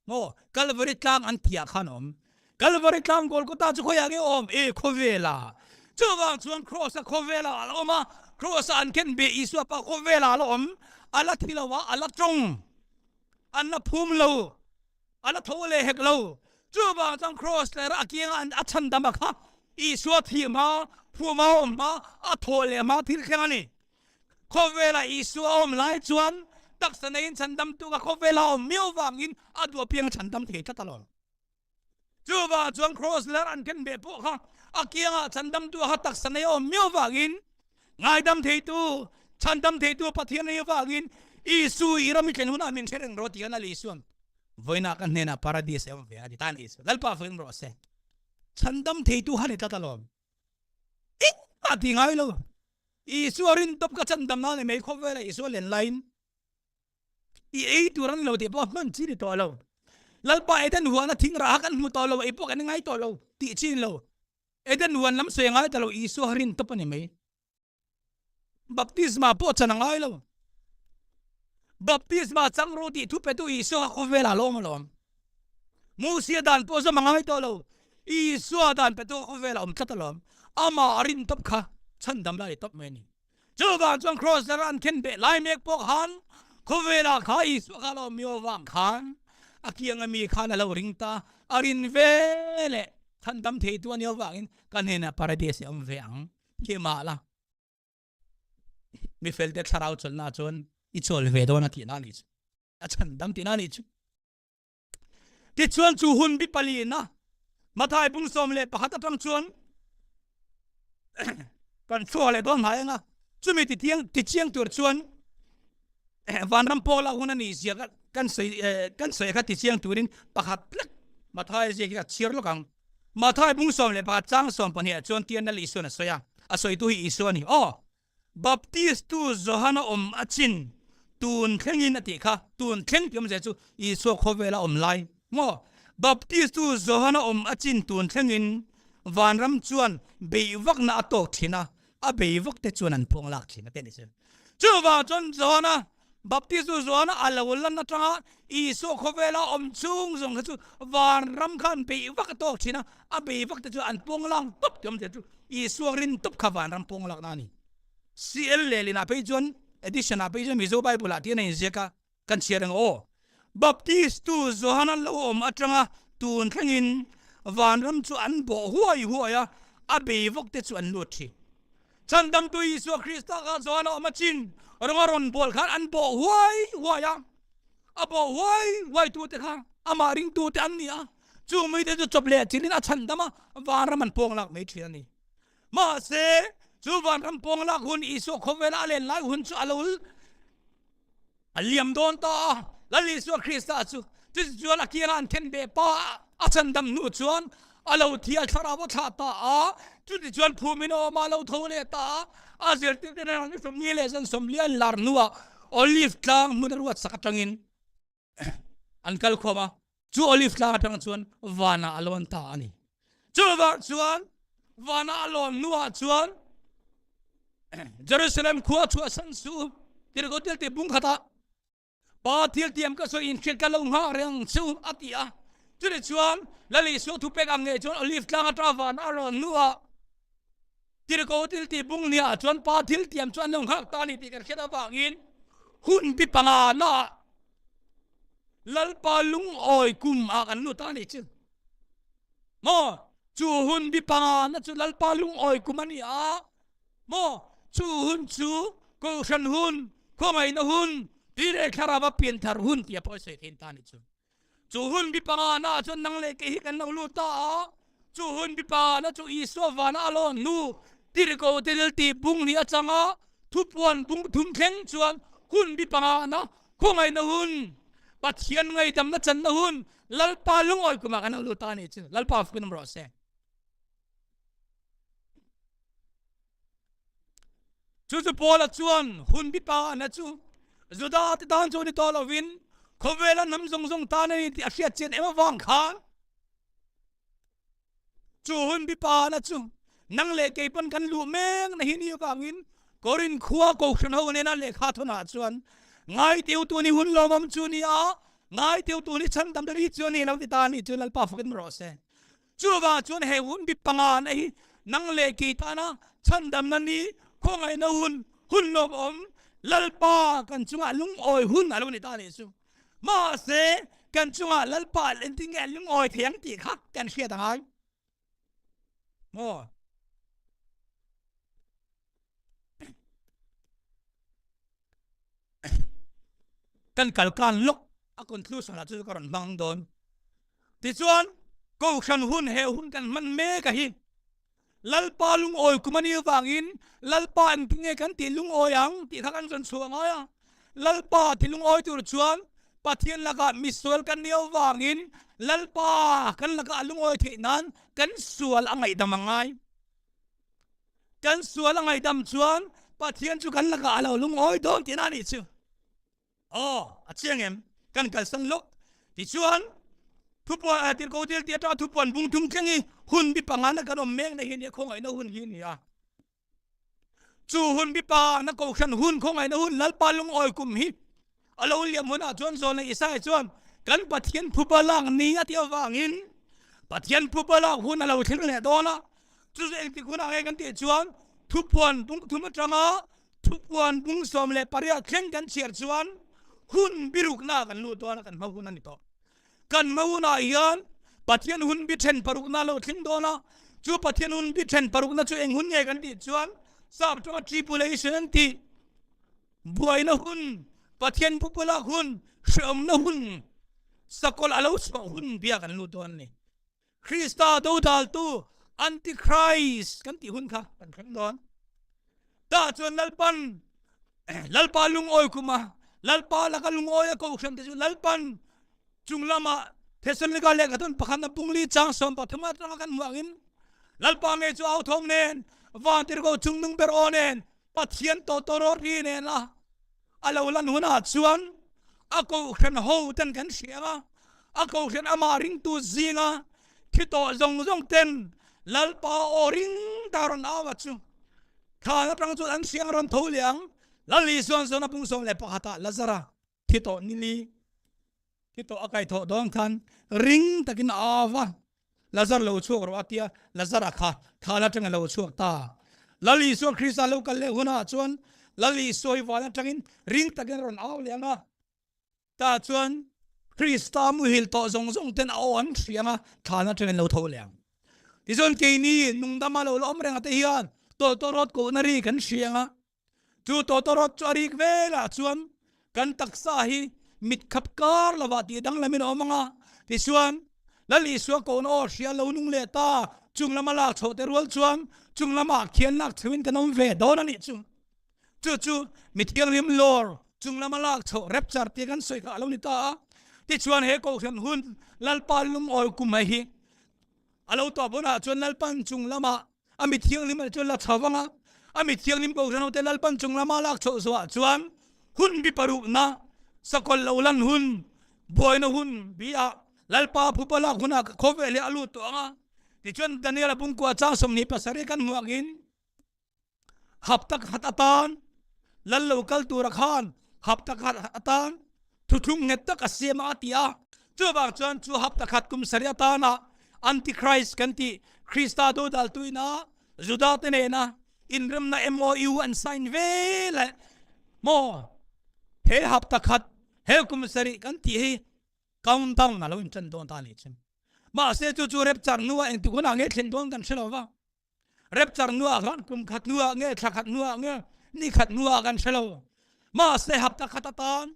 Maw? Kalvari tlang an tihah khan a awm. Kalvari tlang Golgotha chu khawiah nge awm? E, khawvelah. Chuvang chuan Kraws-a khawvelah a la awm a, Kraws-a an khen beh Isua pawh khawvelah a la awm. A la thi lo a, a la tawng. An la phum lo. A la tho leh hek lo. Chuvang chuan Kraws leh a kianga an a chhandam a kha Isua thih hma, phum a awm hma, a thawh leh hma thil thleng a ni. Khawvela Isua a awm lai chuan taksa neiin chhandamtu kha khawvela a awm miau vangin a duh apiang a chhandam thei tlat alawm. Chuvang chuan Kraws lar an ken beh pawh kha a kiangah chhandamtu kha taksa nei a awm miau vangin ngaidam theitu, chhandam theitu Pathian nei vangin Isu i ram i thlen hunah min hre reng rawh ti khan a Lisuan vawiinah ka hnenah paradis a awm ve a ti tan Isu Lalpa fakin rawh se. Chhandam theitu kha ni tlat alawm. Engmah ti ngai lo. Isua rin tawp ka chan dam na ni mai khawvela Isua len laiin i ei tur an lo tih pawh hman chi ni tawh lo. Lalpa Eden huana thing rah kan hmu tawh lo, ei pawh kan ngai tawh lo tih chi ni lo. Eden huan lam sawi ngai ta lo Isua rin tawp a ni mai. Baptisma pawh chan a ngai lo. Baptisma chang ru tih thu petu Isua kha khawvelah lawm alawm. Mosia dan pawh zawm a ngai tawh lo. Isua dan petu kha khawvelah awm tlat alawm. Amah a rin tawp kha chhandam la ni tawp mai a ni. Chuvang chuan Kraws lara an khen beh lai mek pawh khan khawvelah kha Isua kha lo miau avang khan a kianga mi khan a lo ring ta. A rin ve leh chhandam theitu a nih avangin ka hnenah paradise a awm ve ang. Khi mah la. Mi felte thlarau chawlhna chuan i chawl ve dawn a tihna a nih chu. A chhandam tihna a nih chu. Tichuan chu hun bi palina Mathai bung 11 atang chuan kan chhuak leh dawn hnai anga chumi titiang tichiang tur chuan vanram pawla hun a nih zia kan sawi kan sawi kha tichiang turin pakhat hlek Mathai ziak hi ka chhiar lawk ang. Mathai bung 11 chang 12 ah chuan Tian Lal Isuan a sawi a, a sawitu hi Isua a ni. Aw! Baptistu Johana awm a chin tun thlengin a tih kha, tun thleng tih awmzia chu Isua khawvela awm lai maw? Baptistu Johana awm a chin tun thlengin vanram chuan beihvakna a tawk thin a, a beihvak te chuan an pawng lak thin a tih a ni sin. Chuvang chuan Johana Baptistu Johana a lo lan atanga Isua khawvela awm chung zawng kha chu vanram kha an beih vak a tawk thin a, a beih vak te chu an pawng lang tawp tih awmzia chu Isua rin tawp kha vanram pawng lakna a ni. CL lehlinah phei chuan edition ah phei chuan Mizo Bible ah tian a inziak a, kan chhiar ang aw. Baptistu Johana lo awm atanga tun thlengin vanram chu an bawh huai huai a, a bei vak te chu an lut thin. Chhandamtu Isua Krista kha chuan a awm a chin rawng a rawn bawl khan an bawh huai huai a, a bawh huai huai tute kha amah ringtute an ni a, chu mite chu chawp leh chilhin a chhandam a, vanram an pawng lak mai thin a ni. Mahse, chu vanram pawng lak hun Isua khawvela a len lai hun chu a lo A liam dawn ta a, Lal Isua Krista chu chutichuan a kianga an then ve pa a chandam hnu chuan a lo thi a, thlarau a thlah ta a, chutichuan phumin a awm a, a lo tho leh ta a, a zirtirte nen an 40 leh zan 40 an lar hnuah Olive tlang hmun a ruat sak atangin an kal khawm a, chu Olive tlang atang chuan vanah a lawn ta a ni. Chuvang chuan vanah a lawn hnuah chuan Jerusalem khua chhuahsan su tirhkoh thil ti bung khatah Pa thil tiam ka sawi inhriat ka lo nghah reng chu a ti a. Chutih chuan Lal Isua thupek ang ngei chuan Olive tlang atanga vanah a rawn hnuah Tirhkoh thil ti bung niah chuan Pa thil tiam chu an lo nghak ta a ni tih kan hriat avangin hun bi panga naah Lalpa lungawi kum ah kan lut a ni chu. Maw? Chu hun bi panga na chu Lalpa lungawi kum a ni a. Maw? Chu hun chu Kohhran hun, khawngaihna hun, tui leh thlarau a pianthar hun tia pawh i sawi thein ta a ni chu. Chu hun bi pangana ah chuan nang leh kei hi kan lo lut ta a, chu hun bi pangana chu Isua vana a lawn hnu tirhkoh te thil tih bung ni atanga thupuan bung thum thleng chuan hun bi pangana khawngaihna hun, Pathian ngaihdamna channa hun, Lalpa lungawi kumah kan lo lut ta a nih chu. Lalpa fukin awm rawh se. Chu chu Paula chuan hun bi pangana chu Juda te tan chu ni tawh lovin khawvela hnam zawng zawng tan a ni tih a hriat chian em avang khan chu hun bi pangana chu nang leh kei pawn kan luh mek na hi ni avangin Korinth khua Kohhran ho nena lehkha thawnah chuan ngaiteu tu ni hun lawmawm chu ni a, ngaiteu tu ni chhandam ri chu a ni lo ti ta a nih chu Lalpa fakin rawh se. Chuvang chuan he hun bi panga na hi nang leh kei tana chhandamna ni, khawngaihna hun, hun lawmawm, Lalpa kan chungah lungawi hun a lo ni ta a nih chu. Mahse, kan chungah Lalpa engtin nge a lungawi thei ang tih kha kan hriat a ngai. Maw? Kan kal kan lawk a conclusion ah chu ka rawn hmang dawn. Tichuan Kohhran hun he hun kan hman mek a hi Lalpa lungawi kum a nih avangin Lalpa engtin nge kan tih lungawi ang tih kha kan rawn chhuah ngai a. Lalpa ti lungawi tur chuan Pathian lakah misual kan nih avangin Lalpa kan lakah a lungawi theih nan kan sual a ngaihdam a ngai. Kan sual a ngaihdam chuan Pathian chu kan lakah a lo lungawi dawn tihna a nih chu. Aw, a chiang em? Kan kalsan lawk. Tichuan, thupuan eh, tirhkoh thil tih atanga thupuan bung thum thleng hi hun bi pangana kan awm mek na hi nia, khawngaihna hun hi a ni a. Chu hun bi pangana kohhran hun, khawngaihna hun, Lalpa lungawi kum hi A lo liam hunah chuan Zawlna Isaiah chuan kan Pathian phuba lak ni a tih avangin Pathian phuba lak hun a lo thleng leh dawn a. Chu chu engtik hunah nge kan tih chuan thupuan bung thum atanga thupuan bung 18 thleng kan chhiar chuan hun birukna kan lut dawn a, kan hma hun a ni tawh. Kan hma hunah hian Pathian hun bi then parukna a lo thleng dawn a, chu Pathian hun bi then parukna chu eng hun nge kan tih chuan Sap tawng a tribulation an tih. Buaina hun, Pathian pupulak hun, hreawmna hun, sakawlh a lo chhuah hun bia kan lut dawn a ni. Krista dodaltu, Antichrist, kan tih hun kha kan thleng dawn. Tah chuan Lalpan, Lalpa lungawi kuma, Lalpa laka lungawi a kohhran te chu Lalpan chung lama Thessalonika lehkha thawn pakhat na pungli chang 13 atanga kan hmuh angin Lalpa ngei chu au thawm nen, vantirhkoh chungnung ber aw nen, Pathian tawtawrawt ri nena a lo lan hunah chuan a kohhran ho ten kan hria a, a kohhran amah ringtu zinga thi tawh zawng zawng ten Lalpa aw ring ta rawn au a chu thlan atang chuan an hriang rawn tho leh ang. Lal Isuan chuan a pung 11 ah Lazara thi tawh nili thi tawh a kaithawh dawn khan ring takin a au va, Lazar lo chhuak rawh a tia, Lazara kha thlan atangin a lo chhuak ta. Lal Isua Krista lo kal leh hunah chuan Lal Isua hi van atangin ring takin a rawn au leh ang a, tah chuan Krista muhil tawh zawng zawng ten a aw an hriang a, thlan atangin lo tho leh ang. Tichuan keini nungdama lo la awm reng ate hian tawlhtaw rawt kohna ri kan hriang a, Chu tawtawrawt chu a rik velah chuan kan taksa hi mit khap kar lovah tih danglamin a awm ang a. Tichuan, Lal Isua kohna aw hria lo nung leh ta, chung lama lak chhoh te rual chuan chung lamah khian lak chhohin kan awm ve dawn a nih chu. Chu chu mi thianghlim lawr chung lama lak chhoh rapture tih kan sawi kha a lo ni ta a. Tichuan he kohhran hun Lalpa lungawi kum mai hi a lo tawp hunah chuan Lalpan chung lamah A mi thianghlim ah chuan la chho vang a, a mi thianghlim kohhran hote Lalpan chung lama lak chhoh zuah chuan hun bi parukna, sakawlh lo lan hun, buaina hun bi ah Lalpa phupa lak hunah khawvel hi a lut tawh ang a. Tichuan Daniel a bungkua chang 27 kan hmuh angin hapta khat atan Lal lo kal tura khan hapta khat atan Thuthlung nghet tak a siam a ti a. Chuvang chuan chu hapta khat kum sarih atana Antichrist kan tih Krista dodaltu ina Juda te nena inremna MOU an sign ve leh maw he hapta khat he kum sarih kan tih hi countdown a lo intan dawn ta a nih chu. Mahse chu chu rapture hnuah engtik hunah nge thlen dawn kan hre lo va. Rapture hnuah khan kum khat hnuah nge thla khat hnuah nge ni khat hnuah kan hre lo. Mahse hapta khat atan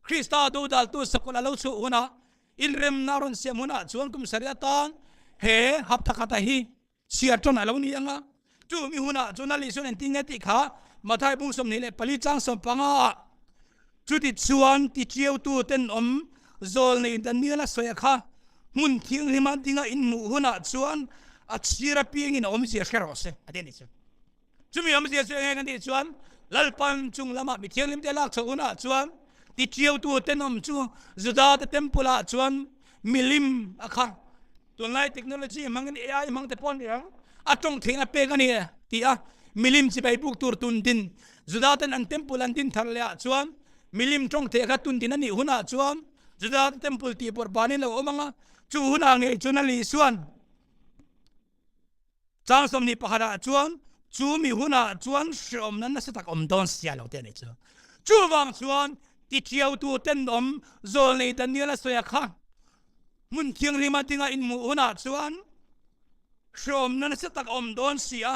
Krista dodaltu sakawlh a lo chhuah hunah. Inremna rawn siam hunah chuan kum sarih atan he hapta khata hi chhiar ṭan a lo ni ang a. Chumi hunah chuan a Lisuan engtin nge tih kha Mathai bung 24 chang 15 ah chuti chuan tichiautu tenawm zawlnei Daniel a sawi a kha hmun thianghlima dinga inhmuh hunah chuan a chhir apiangin a awmzia hre rawh se a ti a nih chu. Chumi awmzia chu eng eng a nih chuan Lalpan chung lamah mi thianghlimte lak chhoh hunah chuan tichiautu tenawm chu Judate temple ah chuan milim a kha tunlai technology hmangin AI hmang te pawh a ni ang a tawng theihna pek a ni ti a milim chibai buk tur tun din Judaten an temple an din thar leh ah chuan milim tawng theih kha tun din a nih hunah chuan Judate temple tih pawrh banin lo awm ang a chu hunah ngei chuan a Lisuan Chang 21 ah chuan chu mi hunah chuan hreawmna nasa tak awm dawn sia lo te a nih chu. Chuvang chuan tiṭiautu tenawm zawlnei Daniel a sawi a kha hmun thianghlima dinga inhmuh hunah chuan hreawmna nasa tak awm dawn si a,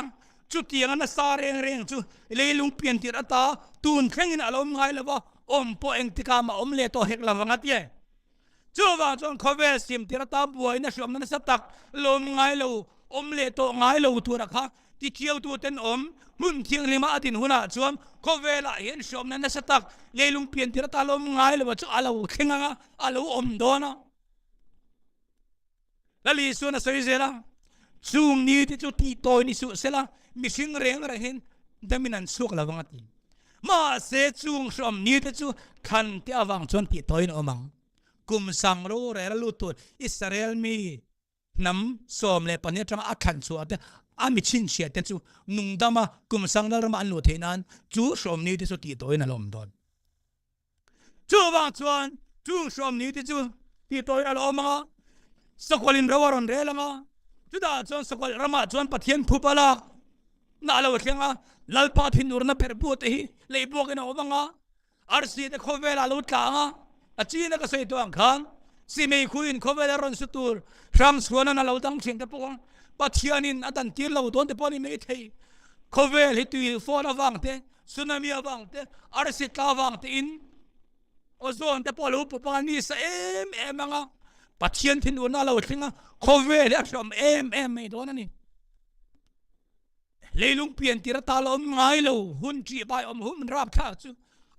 chutianga nasa reng reng chu leilung piantir ata tun thlengin a lo awm ngai lo va, awm pawh engtikah mah awm leh tawh hek lo vang a ti e. Chuvang chuan khawvel siamtir ata buaina hriamna nasa tak lawm ngai lo, awm leh tawh ngai lo tura kha tichiautu ten awm hmun thianghlima a din hunah chuan khawvelah hian hriamna nasa tak leilung piantir ata lawm ngai lo chu a lo thleng ang a, a lo awm dawn a. Lal Isuan a sawi zel a, Chung ni te chu tih tawi ni suh sela, mihring reng rengin damin an chhuak lo vang a ti. Mahse chung hrawm ni te chu thlan te avang chuan tih tawiin a awm ang. Kum sang rorel a lut tur Israel mi hnam 12 atanga a thlan chhuah te a mi chhinchhiah te chu nungdama kum sang lalrama an luh theih nan chu hrawm ni te chu tih tawiin a la awm dawn. Chuvang chuan chung hrawm ni te chu tih tawi a la awm ang a, sakawlh ro a rawn rel ang a, chutah chuan sakawlh ramah chuan Pathian phup a lak na a lo thleng a, Lalpa thinurna pherh bu te hi lei buakin a awm ang a, arsi te khawvelah a lo tla ang a, a china ka sawi tawh ang khan simei khuin khawvela rawn su tur hrang chhuanan a lo dang thin te pawh ang, Pathianin a dan tir lo dawn te pawh a ni mai thei, khawvel hi tui fawn avang te Tsunami avang te, arsi tla avang te in ozone te pawh a lo pup anga ni sa em em anga Pathian thinurna a lo thleng a, khawvel hi a hreawm em em mai dawn a ni. Leilung pian tir ata la awm ngai lo, hun ṭih bai awm hun rapthlak chu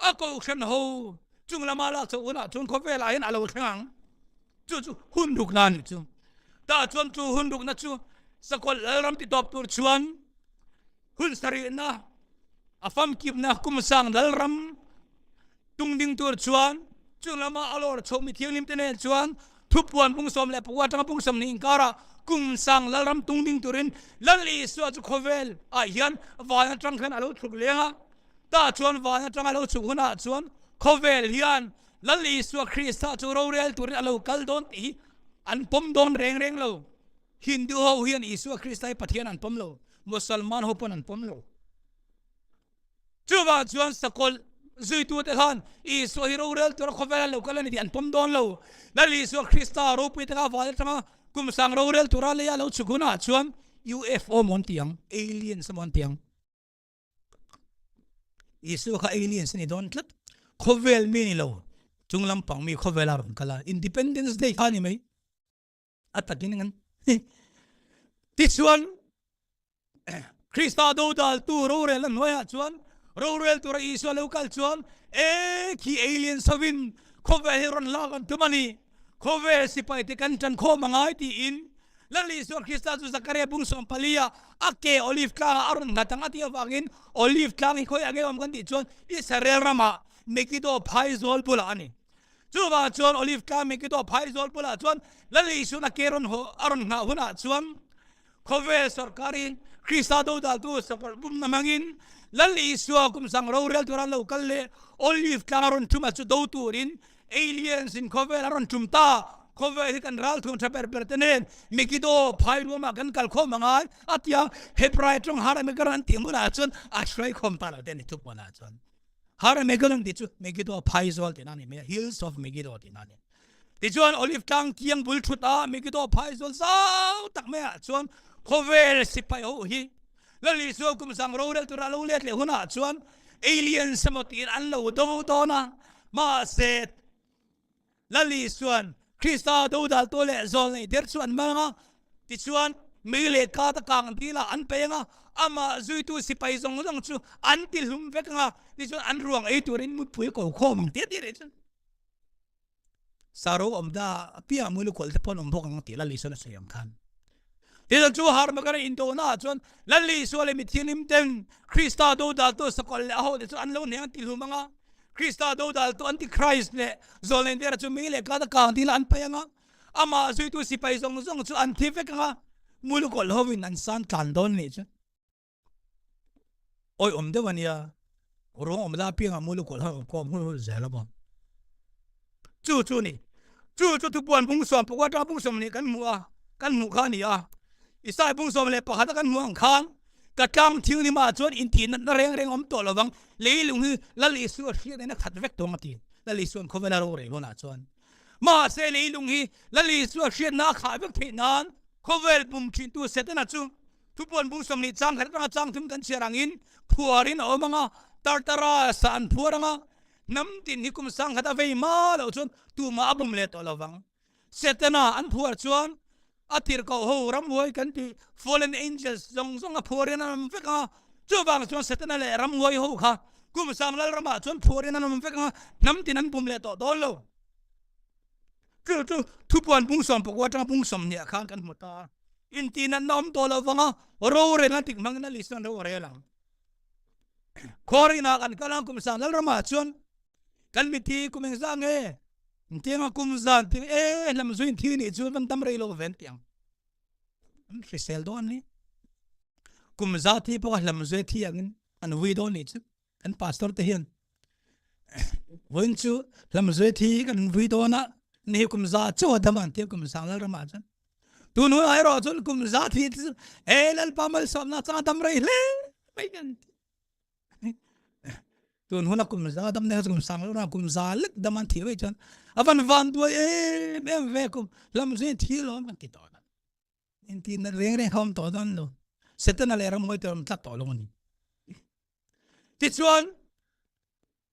a kohhran ho chung lama lak chhoh hunah chuan khawvelah hian a lo thleng ang. Chu chu hun rukna a nih chu. Tah chuan chu hun rukna chu Sakawlh Lalram titawp tur chuan Hun sarihna a famkipna kum sang lalram tung ding tur chuan chung lama a lawr chhoh mi thianghlim te nen chuan thupuan bung 16 atanga bung 20 inkarah kum sang lalram tung ding turin Lal Isua chu khawvel ah hian van atang khan a lo chhuk leng a. Tah chuan van atang a lo chhuk hunah chuan khawvel hian Lal Isua Krista chu rorel turin a lo kal dawn tih hi an pawm dawn reng reng lo. Hindu ho hian Isua Krista hi Pathian an pawm lo, Musalman ho pawn an pawm lo. Chuvang chuan sakawlh zuitute khan Isua hi rorel tura khawvel an lo kal a ni tih an pawm dawn lo. Lal Isua Krista ropui taka val atanga kum sang rorel tura leia lo chhuk hunah chuan UFO maw an ti ang, aliens maw an ti ang. Isua kha aliens a ni dawn tlat. Khawvel mi ni lo, chung lampang mi khawvela rawn kal a, Independence Day kha a ni mai. A takin ngan tichuan Krista dodaltu rorel a hnuaiah chuan rorel tura Isua lo kal chuan e khi alien sovin khawvel hi rawn lak an tum a ni khawvel sipai te kan tan khawm angai tiin Lal Isua Krista chu Zakaria bung 14 ah a ke olive tlangah a rawn nghat ang a tih avangin olive tlang hi khawi ange awm kan tih chuan Israel ramah Megiddo phaizawl bulah a ni. Chuvang chuan Olive tlang Megiddo phaizawl bulah chuan Lal Isuan a ke rawn haw a rawn nghah hunah chuan khawvel sawrkarin Krista dodaltu sakawlh bumna hmangin Lal Isua kum sang rorel tura an lo kal leh Olive tlang a rawn ṭhum a chu do turin aliens in khawvel a rawn ṭhum ta. Khawvel hi kan ralthum ṭha ber ber te nen Megiddo phai ruamah kan kal khawm a ngai a tia Hebrai ṭawng Har-Megaron an tih hmunah chuan a hruai khawm ta lo te a ni thupuanah chuan. Har Megalon tih chu Megiddo phaizawl tihna a ni mai a, Hills of Megiddo tihna a ni. Tichuan Olive tlang kiang bul thut a Megiddo phaizawl zau tak maiah chuan khawvel sipai ho hi Lal Isua kum sang rorel tura lo let leh hunah chuan aliens emaw tiin an lo do dawn a, mahse Lal Isuan. Krista dodaltu leh zawlnei der chu an man anga, tichuan mei leh kat a kang dil ah an pei anga, amah zuitu sipai zawng zawng chu an ti hlum vek anga, tichuan an ruang ei turin mutpui ko khawm ang tia tih rih chuan Saro awm da apiang mui lukhawlh te pawh an awm bawk ang tih Lal Isuan a sawi ang khan. Tichuan chu Harmagedon indona ah chuan Lal Isua leh mithianghlim ten Krista dodaltu sakawlh leh a hote chu an lo hneng an ti hlum anga, Krista dodaltu Antichrist leh Zawlnei Dera chu mei leh kat a kang dil ah an paih anga, amah zuitu sipai zawng zawng chu an thi vek anga, mui lukhawlh hovin an san tlan dawn anih chu. Awi awm deuh a nia, ruang awm la piangah mulu kawlh ho kawm hul hul zel a maw. Chu chu ni, chu chu thupuan bung sawm pakua atanga bung 20 kan hmuh a, kan hmuh kha a ni a. Isai bung 11 a kan hmuh ang khan ka tlang thianghlimah chuan intih natna reng reng awm tawh lovang, leilung hi Lal Isua hriat in a khat vek tawng a ti. Lal Isua'n khawvela rorel hunah chuan. Mahse leilung hi Lal Isua hriatna a khah vek theih nan khawvel pum thintu Setana chu Thupuan bung 20 chang khat atanga chang thum kan chhiar angin phuarin a awm ang a, Tartara sa an phuar ang a, hnam tin hi kum 1000 a vei hma loh chuan tumah a bum leh tawh lo vang. Setana an phuar chuan a tirhkoh ho ramhuai kan tih fallen angels zawng zawng a phuarin an awm vek ang a, chuvang chuan Setana leh ramhuai ho kha kum sang lalramah chuan phuarin an awm vek ang a, hnam tin an bum leh tawh dawn lo. Chu chu thupuan bung 19 atanga bung 20 ah khan kan hmu ta a. Intihnatna awm tawh lo vanga rorel a tik hmangin a list chuan ro a rel ang. Khuarinah kan kal a, kum sang Lalramah chuan kan mithi kum engzah nge intianga kum zan ting e hlam zuin thi nih chu van dam rei lo ven tiang. An hrisel dawn ni. Kum za thi pawh a hlam zui thi angin an vui dawn nih chu. Kan pastor te hian vawiin chu hlamzui thi kan vui dawn a ni kum za chaw dam an tia kum sang lal ramah chuan tun hun ai rawh chuan kum za thi chu e lalpa malsawmna changa dam rei hle mai kan ti tun huna kum za dam ne kum sang lal ramah kum za lek dam an thi wei chuan avan van duai em em ve kum hlamzui thi lawm kan ti tawh Inti na reng reng kha awm tawh dawn lo. Setana leh ramhuai te awm tlat tawh lo a ni. Tichuan,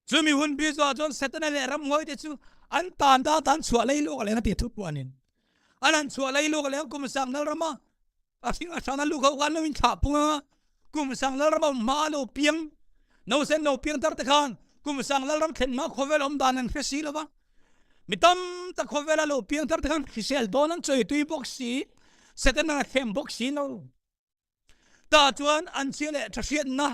chumi hun bi zawh chuan Setana leh ramhuai te chu an tan ta tan chhuah lei luk a leng a ti thu puanin. An han chhuah lei luk a leng kum sang nal rama a hring a hrana lu kho khan lo in thlah pung anga kum sang lal rama hma lo piang no sen lo piang tar te khan kum sang lal ram thlen hma khawvel awm dan an hre si lova. Mi tam tak khawvela lo piang thar te khan hrisel dawn an chawi tui bawk si, Setana a thlem bawk si lo. Tah chuan an chhia leh tha hriatna,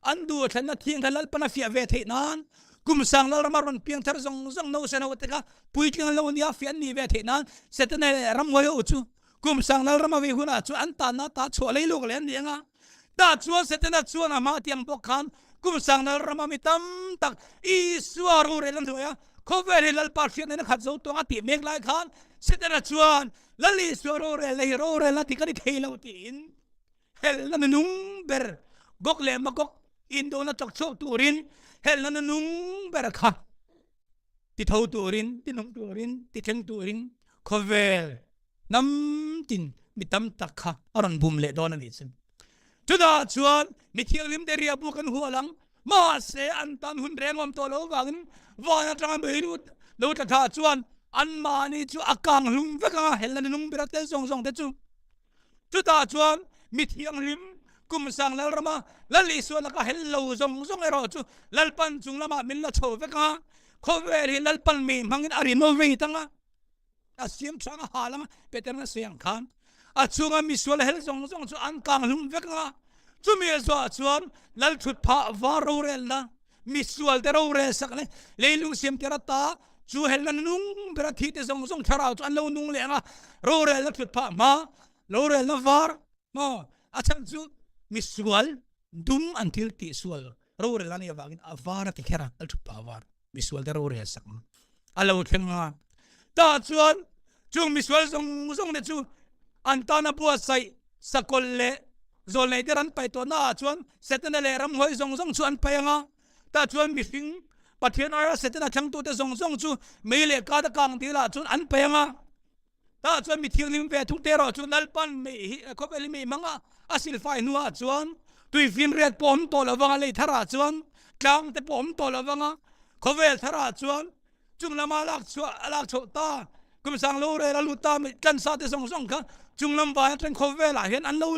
an duh thlenna thiang kha Lalpan a fiah ve theih nan, kum sang Lalrama rawn piang thar zawng zawng no sen ho te kha puitling an lo nia fiah an nih ve theih nan Setana leh ramhuai ho chu kum sang Lalrama vei hunah chuan an tanna ta chhuah lei luk leh an ni anga. Tah chuan Setana chuan a hma tiang bawk khan kum sangnal rama mi tam tak Isua rorel an hnuai a, khawvel hi Lalpa hriatna in a khat zo tawng a tih mek lai khan Setana chuan Lal Isua rorelna hi rorelna tih ka ni thei lo tiin helna nunung ber Gog leh Magog indona chawk chhuak turin helna nunung ber kha ti tho turin, ti nung turin, ti thleng turin khawvel hnam tin mi tam tak kha a rawn bum leh dawn a nih chu. Chutah chuan mi thianghlim te riahbu kan hual ang, mahse an tan hun reng awm tawh lo vangin van atanga mei lut lo tla thla chuan anmahni chu a kang hlum vek ang a, helna nung ber a tel zawng zawng te chu. Chutah chuan mi thianghlim kum sang Lalrama Lal Isua laka hel lo zawng zawng erawh chu Lalpan chung lamah min la chho vek ang a, khawvel hi Lalpan mi hmangin a renovate ang a. A siam chang a hal ang Peter a sawi ang khan a chhunga misual hel zawng zawng chu an kang hlum vek ang a, chumi a zawhah chuan lal thut phah var rorelna misual te rorel sak leh leilung siam tir ata chu helna nung ber a thi te zawng zawng thlarau chu an lo nung leh ang a, rorelna thut phah hma rorelna var maw a chhan chu misual dum an thil tih sual rorel a nih avangin a var a ti kher a, lal thut phah var. Misual te rorel sak a lo thleng a. Tah chuan chung misual zawng zawng te chu an tana buatsaih sakawlh leh zawlnei te ran paih tawhna ah chuan Setana leh ramhuai zawng zawng chu an paih ang a. Tah chuan mihring Pathian aia Setana thlangtute zawng zawng chu mei leh kat a kang dil ah chuan an paih ang a. Tah chuan mi thianghlim ve thung te erawh chu Lalpan mei hi khawvel hi mei hmang a, a silfai hnuah chuan tuifinriat pawh awm tawh lo vang a, lei tharah chuan tlang te pawh awm tawh lo vang a, khawvel tharah chuan chung lama lak chhuah a lak chhoh ta. Kum sang lo rel a lut ta mi tlan sa te zawng zawng kha chunglam vai atang khawvelah hian an lo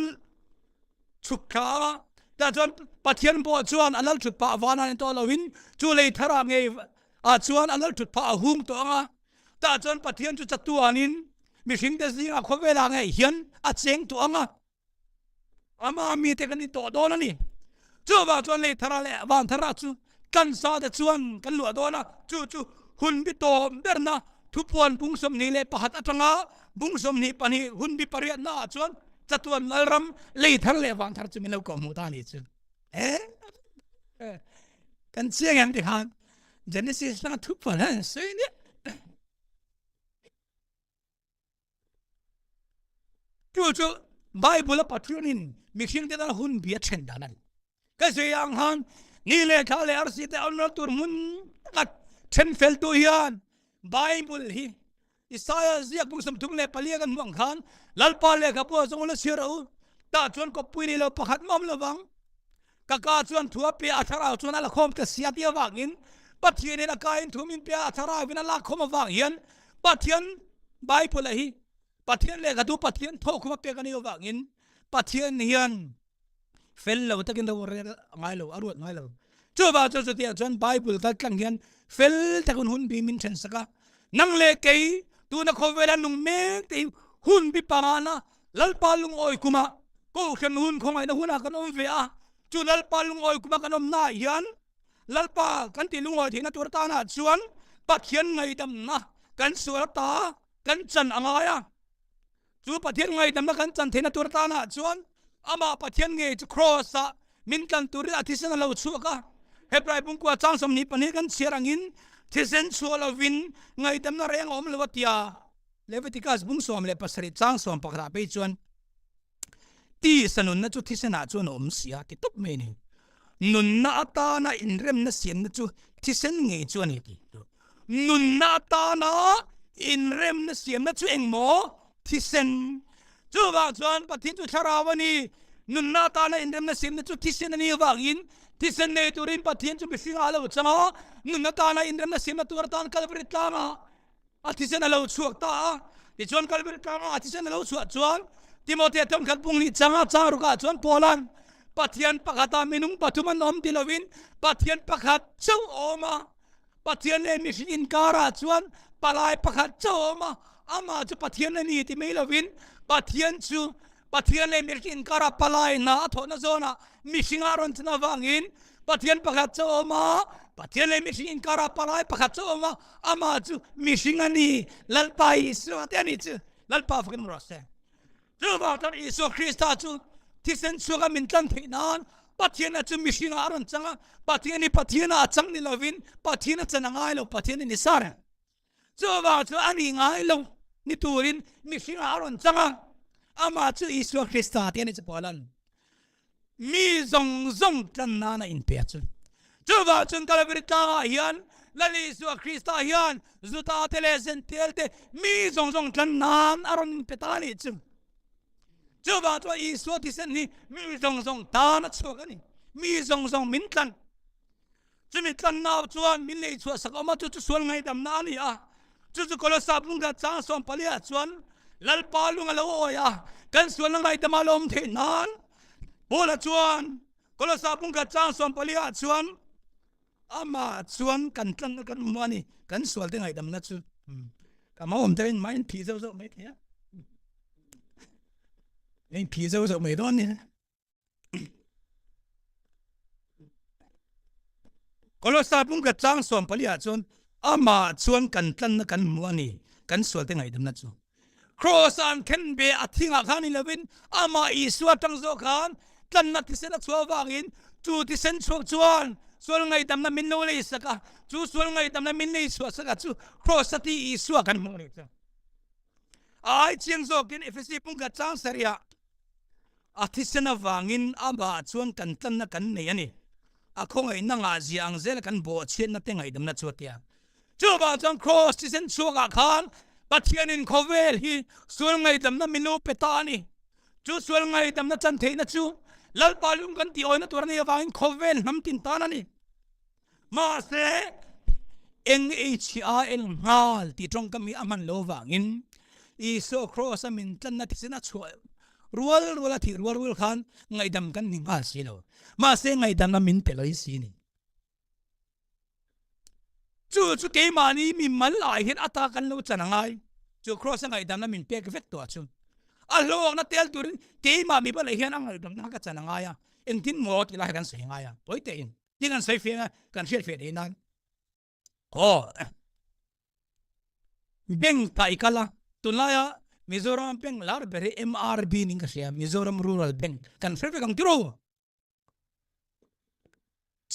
chhuk thla a. Tah chuan Pathian pawh chuan a lal thut phah van a ni tawh loin chu lei tharah ngei ah chuan a lal thut phah a hung tawh ang a. Tah chuan Pathian chu chatuanin mihring te zingah khawvelah ngei hian a cheng tawh ang a. Ama mite kan ni tawh dawn a ni. Chuvang chuan lei thara leh van thara chu tlansa te chuan kan luah dawn a, chu chu hun bi tawm berna thupuan bung 21 atanga bung 22 hun bi pariatna ah chuan chatuan lalram lei thar leh van thar chu min lo kawh hmuh ta a ni chu. Kan chiang em tikhan Genesis langa thupuan hian sawi nia. Chu chu Bible a Pathianin mihringte tan hun bi a then dan a ni. Ka sawi ang khan ni leh thla leh arsi te awmna tur hmun taka then fel tu hian Bible hi Isaiah ziak bung 34 kan hmuh ang khan Lalpa lehkhabu a zawng la chhiar a u. Tah chuan kawppui nei lo pakhat mah awm lovang. Ka ka chuan thu a pe a, thlarau chuan a la khawm ta si a tih avangin Pathianin a ka in thu min pe a, thlarauin a lak khawm avang hian Pathian Bible-a hi Pathian lehkha tu Pathian thawhkhum a pek a nih avangin Pathian hian fel lo takin ro a rel ngai lo, a ruat ngai lo. Chuvang chuan chutiang chuan Bible kal tlang hian fel takin hun bi min then sak a. Nang leh kei tuna khawvela nung mek te hi hun bi pangana Lalpa lungawi kumah Kohhran hun khawngaihna hunah kan awm ve a, chu Lalpa lungawi kuma kan awm naah hian Lalpa kan tih lungawi theihna tur atanah chuan Pathian ngaidamna kan sual ata kan chan a ngai a. Chu Pathian ngaidamna kan chan theihna tur atanah chuan amah Pathian ngei chu Kraws-ah min tlan turin a thisen a lo chhuak a. Hebrai bungkua chang 22 kan chhiar angin thisen chhuah lovin ngaidamna reng a awm lo a tia. Leviticus bung 17 chang 11 ah phei chuan tisa nunna chu thisenah chuan a awm si a ti tawp mai a ni. Nunna atana inremna siamna chu thisen ngei chu a ni ti. Nunna atana inremna siamna chu engmaw? Thisen. Chuvang chuan Pathian chu thlarau a ni. Nunna atana inremna siamna chu thisen a nih avangin thisen nei turin Pathian chu mihringah a lo chang a, nunna atana inremna siamna tur atan Kalvari tlangah A thisen a lo chhuak ta a. Tichuan Kalvari tlangah a thisen a lo chhuah chuan Timothea thawnkhat bung nih changa chang rukah chuan Paula'n, Pathian pakhata minung pathum an awm ti lovin Pathian pakhat chauh a awm a, Pathian leh mihring inkarah chuan palai pakhat chauh a awm a, amah chu Pathian a ni ti mai lovin Pathian chu Pathian leh mihring inkarah palai hna a thawhna zawnah mihringah a rawn chan avangin Pathian pakhat chauh a awm a, Pathian leh mihring inkarah palai pakhat chauh a awm a, amah chu mihring a ni, Lalpa Isua te a ni chu Lalpa fakin rawh se. Chuvang chuan Isua Krista chu thisen chhuaka min tlan theih nan Pathian a chu mihringah a rawn chang a, Pathian hi Pathianah a chang ni lovin Pathian a chan a ngai lo, Pathian a ni sa reng. Chuvang chuan a nih ngai lo ni turin mihringah a rawn chang a, amah chu Isua Krista te a ni chu Paula'n Mi zawng zawng tlan nan a inpe chu. Chuvang chuan Kalvari tlangah hian Lal Isua Krista hian Juda te leh Zentail te mi zawng zawng tlan nan a rawn inpe ta a nih chu. Chuvang chuan Isua thisen hi mi zawng zawng tan a chhuak a ni. Mi zawng zawng min tlan. Chumi tlanna chuan min lei chhuah sak awm a, chu chu sual ngaihdamna a ni a. Chu chu Kolosa bungkhat chang 14 ah chuan Lalpa lung a lo awi a, kan sualna ngaihdama lo awm theih nan Paula chuan Kolosa bungkhat chang 14 ah chuan amah chuan kan tlanna kan hmu a ni, kan sualte ngaihdamna chu. Ka mawm te in mah in phih zauh zauh mai thei a, in phih zauh zauh mai dawn ni. Kolosa pumkhat chang 14 ah chuan amah chuan kan tlanna kan hmu a ni, kan sualte ngaihdamna chu. Kraws ah an khen ve a thingah khan ni lovin amah Isua tang zawk khan tlanna thisen a chhuah avangin chu thisen chhuak chuan sual ngaihdamna min lo lei sak a, chu sual ngaihdamna min lei chhuah sak a chu Kraws a ti Isua kan hmu a ni chu. A ai chiang zawkin Efesi pumkhat chang sarih ah A thisen avangin amah chuan kan tlanna kan nei a ni. A khawngaihna ngahzia ang zela kan bawhchhiatna te ngaihdamna chu a ti a. Chuvang chuan Kraws thisen chhuakah khan Pathianin khawvel hi sual ngaihdamna min lo pe ta a ni. Chu sual ngaihdamna chan theihna chu Lalpa lung kan tih awihna tur a nih avangin khawvel hnam tin tan a ni. Mahse, NHIL nghal tih tawngkam hi a hman lo vangin Isua Kraws a min tlanna thisen a chhuah rual rual a thih rual rual khan ngaihdam kan ni nghal si lo. Mahse ngaihdamna min pe loi si ni. Chu chu keimahni mi mal ah hian ata kan lo chan a ngai. Chu Kraws a ngaihdamna min pek vek tawh chu a hlawkna tel turin keimah mi bal ah hian a ngaihdamna ka chan a ngai a. Engtin maw ti lai kan sawi ngai a. Pawi tein ti kan sawi fiah a kan hriat fiah theih nan. Aw bank ah i kal a tunlaia Mizoram bank lar ber hi MRB niin ka hria Mizoram Rural Bank kan hre vek ang tiraw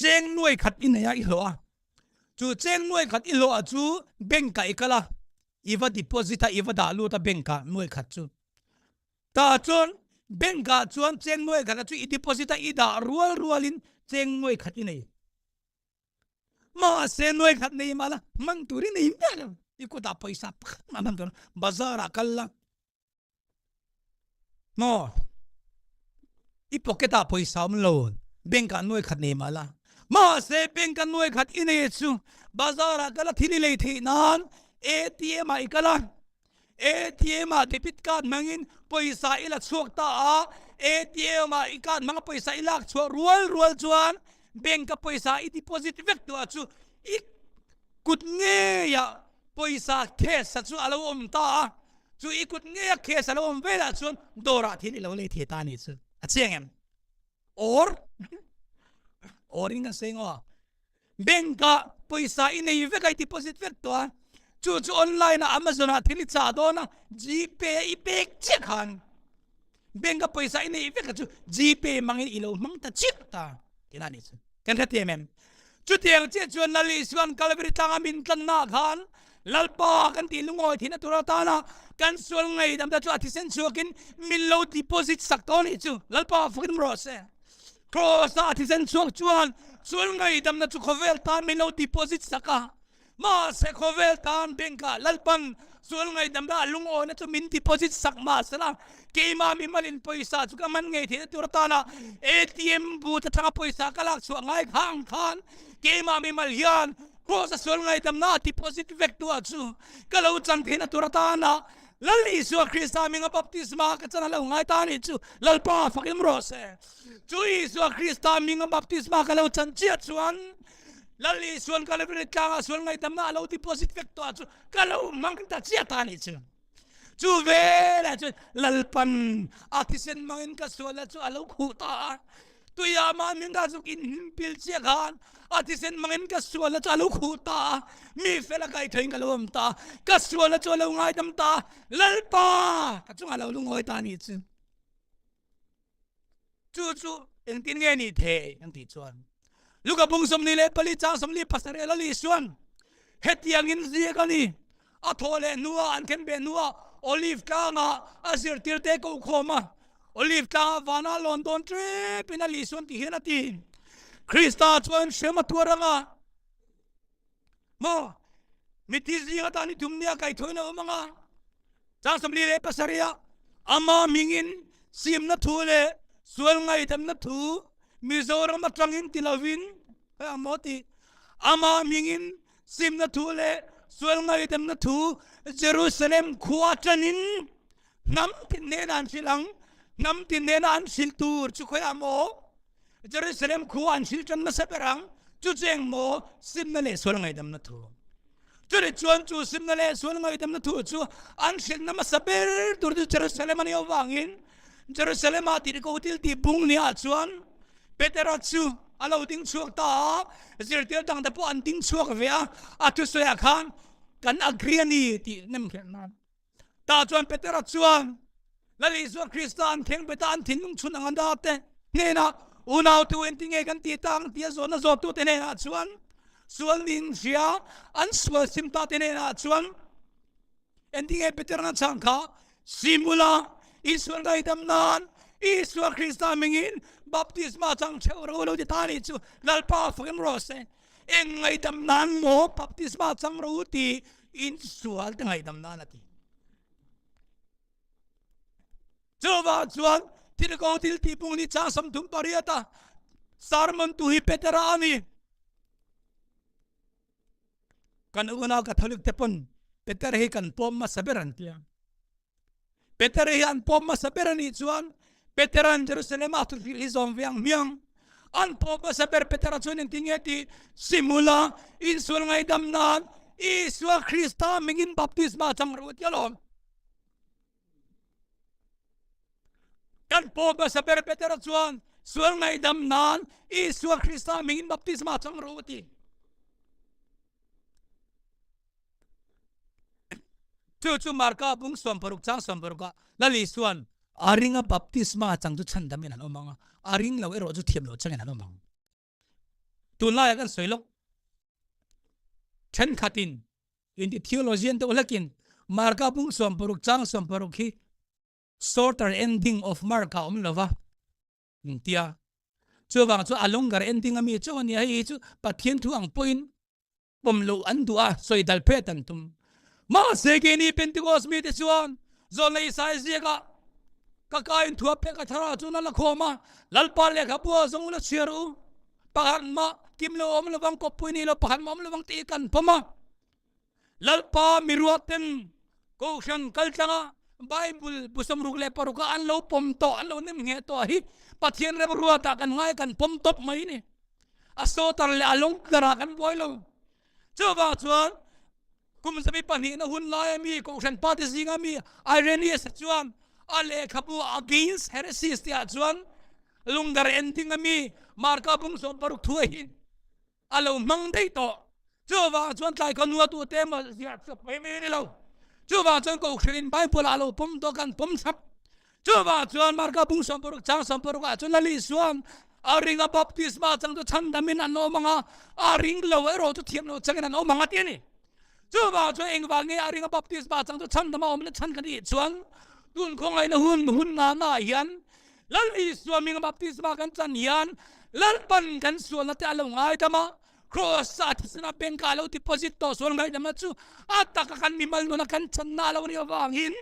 cheng nuai khat i nei a i hlawh a chu cheng nuai khat i hlawh ah chu bank ah i kal a i va deposit a i va dah lut a bank ah nuai khat chu tah chuan bank ah chuan cheng nuai khat chu i deposit a i dah rual rual in cheng nuai khat i nei. Mahse nuai khat nei mah la hman tur i nei miah lo. I kutah pawisa pakhat mah hman tur bazar ah kal la maw i pocket ah pawisa awm lo bank ah nuai khat nei mah la mahse bank a nuai khat i nei chu bazar ah kal a thil i lei theih nan ATM ah i kal a ATM ah debit card hmangin pawisa i la chhuak ta a, ATM ah i card hmanga pawisa i lak chhuah rual rual chuan bank a pawisa i deposit vek tawh ah chu i kut ngeia pawisa cash a chu a lo awm ta a, chu i kut ngeia cash a lo awm velah chuan dawrah thil i lo lei thei ta a nih chu. A chiang em? Or or in kan sawi ngaw a. Bank ah pawisa i nei vek a, i deposit vek tawh a, chu chu online ah Amazon ah thil i chah dawn a, Gpay a i pek chiah khan bank a pawisa i nei vek a chu Gpay hmangin i lo hmang ta chiah ta tihna a nih chu. Kan hre thiam em? Chutiang chiah chuan Lal Isua'n Kalvari tlanga min tlanna ah khan Lalpa kan tih lungawi theihna tur atana kan sual ngaihdamna chu a thisen chhuakin min lo deposit sak tawh a nih chu. Lalpa fakin rawh se. Kraws-a thisen chhuak chuan sual ngaihdamna chu khawvel tan min lo deposit sak a. Mahse khawvel tan bank-ah Lalpan sual ngaihdamna a lungawina chu min deposit sak mahsela keimah mimalin pawisa chu ka hman ngei theihna tur atana ATM booth atanga pawisa ka lak chhuah ngai khang khan keimah mimal hian Kraws-a sual ngaihdamna a deposit vek tu ah chu ka lo chan theihna tur atana Lal Isua Krista hminga baptisma ka chan a lo ngai ta anih chu Lalpa fakim rawh se. Chu Isua Krista hminga baptisma ka lo chan chiah chuan Lal Isuan Kalvari tlangah sual ngaihdamna a lo deposit vek tawh ah chu ka lo hmang ta chiah ta anih chu. Chu velah chuan Lalpan a thisen hmangin ka sualna chu a lo khuh ta a. Tuiah mah min ka zuk in hlim pil chiah khan a thisen hmangin ka sualna chu a lo khuh ta a, mi fel a kaihthawhin ka lo awm ta a, ka sualna chu a lo ngaidam ta a, Lalpa ka chungah a lo lungawi ta a nih chu. Chu chu engtin nge nih thei kan tih chuan Luka bung 24 chang 47 a li chuan hetiangin ziak a ni, A thaw leh hnuah an khen beh hnuah Olive tlangah a zirtirte ko khawm a, Olive tlangah vanah lawn dawn ṭepin a Lisuan ti hian a ti. Krista chuan hrem a tuar anga maw mithi zing atan i thum nia kaithawiin a awm anga chang 47 ah ama hmingin simna thu leh sual ngaihdamna thu Mizoram atangin ti lovin hei ang maw ti ama hmingin Simna thu leh sual ngaihdamna thu Jerusalem khua ṭanin hnam tin hnenah an hrilh ang. Hnam tin hnenah an hrilh tur chu khawiah maw? Jerusalem khua an hrilh ṭan hmasa ber ang. Chu chu eng maw? Simna leh sual ngaihdamna thu. Chutih chuan chu simna leh sual ngaihdamna thu chu an hrilhna hmasa ber tur chu Jerusalem a nih avangin Jerusalem-ah tirhkoh thil tih bung niah chuan Petera chu a lo ding chhuak ta a, zirtir dangte pawh an ding chhuak ve a, a thusawiah khan kan agree a ni tih nem hriat nan. Tah chuan Petera chuan Lal Isua Krista an thleng bet a, an thinlung chhun ang a te hnenah, Unau tu engtin nge kan ti ta ang tia zawhna zawhtute hnenah chuan sual nin hria an sual sim ta te hnenah chuan Engtin nge Peter a chhang kha? Simula, Isual ngaidam nan Isua Krista hmingin baptisma chang theuh ro lo ti ta nih chu Lalpa fakin rawh se. Eng ngaidam nan maw baptisma chang ro ti in sual te ngaidam nan a ti. Chuvang chuan thil ko thil ti pung ni chang 38 a sermon tu hi Petera a ni. Kan unau Catholic te pawn Peter hi kan pawm hmasa ber an tia. Peter hi an pawm hmasa ber a nih chuan Petera'n Jerusalem-a thu hrilh hi zawm ve ang hmiang. An pawm hmasa ber Petera chuan engtin nge tih simula insual ngaidam nan Isua Krista mingin baptisma chang rawh tia lawm. Kan pawm hmasa ber Petera chuan sual ngaidam nan Isua Krista mingin baptisma chang rawh a ti. Chu chu Marka bung 60 chang 60 ah Lal Isuan a ringa baptisma chang chu chhandamin an awm ang a, a ring lo erawh chu thiam lo changin an awm ang. Tunlaiah kan sawi lawk thenkhatin inti theologian deuh hlakin Marka bung 60 chang 60 hi shorter ending of Mark a awm lova tia chuvang chu a longer ending ami chu ania hei chu Pathian thu ang pawhin pawm loh an duh a sawi dal phet an tum mahse keini Pentecost mite chuan zawn leh Isai ziaka ka ka in thua pek a thara chuan a la khawm a Lalpa lehkhabu a zawng la chhiar u pakhat mah kim lo awm lovang kawppui ni lo pakhat mah awm lovang tih kan pawm a Lalpa miruakten Kohhran kaltlanga Bible bu 66 a an lo pawm tawh, an lo nem ngheh tawh hi Pathian remruatah kan ngai kan pawm tawp mai ni. A sawtar leh a lawngkarah kan buai lo. Chuvang chuan kum zabi pahnihna hun laia mi Kohhran party zinga mi Irenaeus chuan a lehkhabu Against Heresies tihah chuan lungdar ending a mi Marka bung 60 thu a hi a lo hmang daih tawh. Chuvang chuan tlai ka nua tu te maw ziah chawp mai mai a ni lo. Chuvang chuan Kohhran in Bible ah a lo pawm tawh kan pawm chap. Chuvang chuan Marka bung 60 chang 60 ah chuan Lali Isuan a ring a baptisma chang chu chhandamin an awm ang a, a ring lo erawh chu thiam lo changin an awm ang a ti a ni. Chuvang chuan engvang nge a ring a baptisma chang chu chhandam a awm na chhan kan tih chuan tun khawngaihna hun hun nana ah hian Lal Isua hminga baptisma kan chan hian Lalpan kan sualna te a lo ngaidam a, Kraws ah thisena bank ah a lo deposit tawh sual ngaihdamna chu a taka kan mimal nuna kan channa a lo nih avangin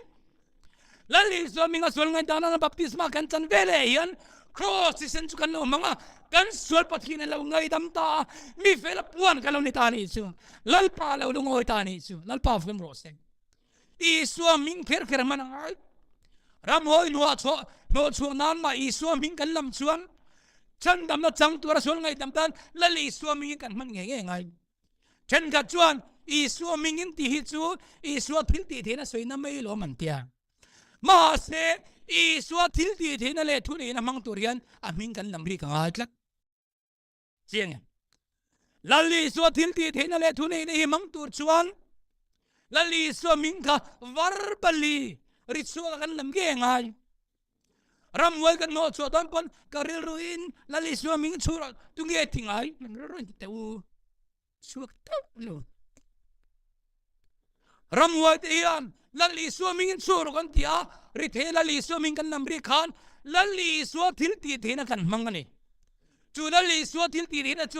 Lal Isua hminga sual ngaihdamna baptisma kan chan ve leh hian Kraws thisen chu kan lo hmang a, kan sual Pathian a lo ngaidam ta a, mi fel a puan kan lo ni ta a nih chu. Lalpa a lo lungawi ta a nih chu. Lalpa fim rawh se. Isua hming kher kher hman a ngai. Ramhawi hnuah chhuah hnawh chhuah nan mah Isua hming kan lam chuan chhandamna chang tura sual ngaihdam tan Lal Isua hmingin kan hman ngei ngei ngai. Thenkhat chuan Isua hmingin tih hi chu Isua thil tih theihna sawina mai lawm an tia. Mahse Isua thil tih theihna leh thuneihna hmang tur hian a hming kan lam rik a ngai tlat. Chiang em? Lal Isua thil tih theihna leh thuneihna hi hmang tur chuan Lal Isua hming kha verbally ri chhuak a kan lam nge ngai. Ramhuai kan hnawh chhuah dawn pawn ka rilruin Lal Isua hming chhur tu nge ti ngai? Kan rilru in ti teh u. Chhuak teuh lo. Ramhuai te hian Lal Isua mingin chhuak rawh kan ti a, ri thei Lal Isua ming kan lam ri khan Lal Isua thil tih theihna kan hmang a ni. Chu Lal Isua thil tih theihna chu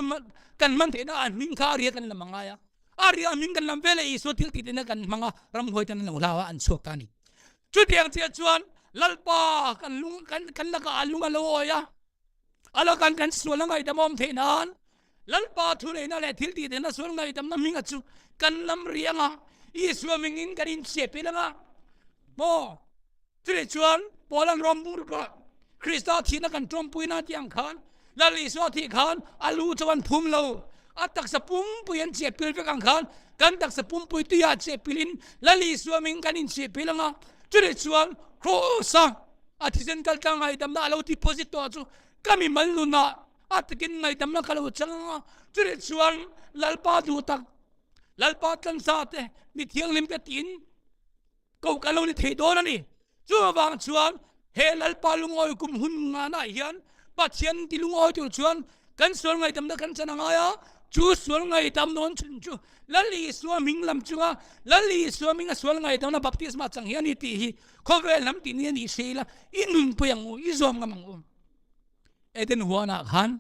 kan hman theihna a hming kha a ria kan lam a ngai a. A ria hming kan lam veleh Isua thil tih theihna kan hmang a, ramhuai ten an lo hlau a, an chhuak ta a ni. Chutiang chiah chuan Lalpa kan lung kan kan lakah a lung a lo awi a, a lakah kan sual a ngaihdam awm theih nan Lalpa thuneihna leh thil tih theihna sual ngaihdamna hminga chu kan lam ri anga, Isua hmingin kan inchhiat phel anga maw? Chutih chuan Paula'n Rom bur Krista thihna kan tawmpuina tih ang khan Lal Isua thih khan a lu chu an phum lo, a taksa pumpui an chiah pil vek ang khan kan taksa pumpui tuiah chiah pilin Lal Isua hming kan inchhiah phel anga, chutih chuan Kraws-a a thisen kaltlang ngaihdamna a lo deposit tawh chu ka mimal nunah A takin ngaihdamna ka lo chang ang a, chutih chuan Lalpa duh tak, Lalpa tlansa te, mi thianghlim te tiin ko ka lo ni thei dawn a ni. Chuvang chuan he Lalpa lungawi kum hun nganah hian Pathian ti lungawi tur chuan kan sual ngaihdamna kan chan a ngai a, chu sual ngaihdam nawn chhun chu Lal Isua hming lam chunga Lal Isua hminga sual ngaihdamna baptisma chang hi a ni tih hi khawvel hnam tih ni a nih hre ila i nunpui ang u, i zawm ngam ang u. Eden huanah khan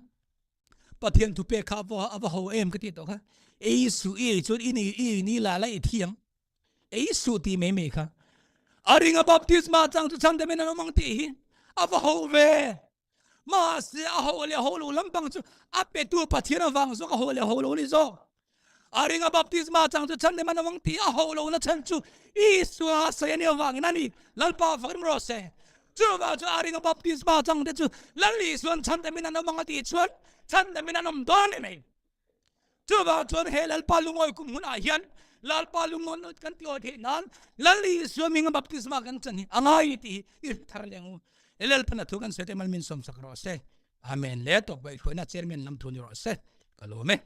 Pathian thu pek kha a va ho em ka ti tawh kha. Ei suh i ei chuan i ni i ni la la i thiang. Ei suh ti mai mai kha. A ringa baptisma chang chu chhan demin an awm ang tih hi a va ho ve. Mahse a ho leh ho lo lampang chu a petu Pathian avang zawk a ho leh ho lo ni zawk. A ringa baptisma chang chu chhan lem an awm ang tih a hauh lohna chhan chu Isua sawi a nih avangin a ni. Lalpa fakin rawh se. Chuvang chu a ringa baptisma chang te chu Lal Isuan chhan lemin an awm ang a tih chuan chhan lemin an awm dawn a ni mai. Chuvang chuan he Lalpa lungawi kum hunah hian Lalpa lungawi kan tih awih theih nan Lal Isua hminga baptisma kan chan hi a ngai tih hi i hre thar leh ang u. Lalpan a thu kan sawi te mal min sawmsak rawh se. Amen. Le tawp ngaihhruaina chairman lam thu ni rawh se. Ka lawm e.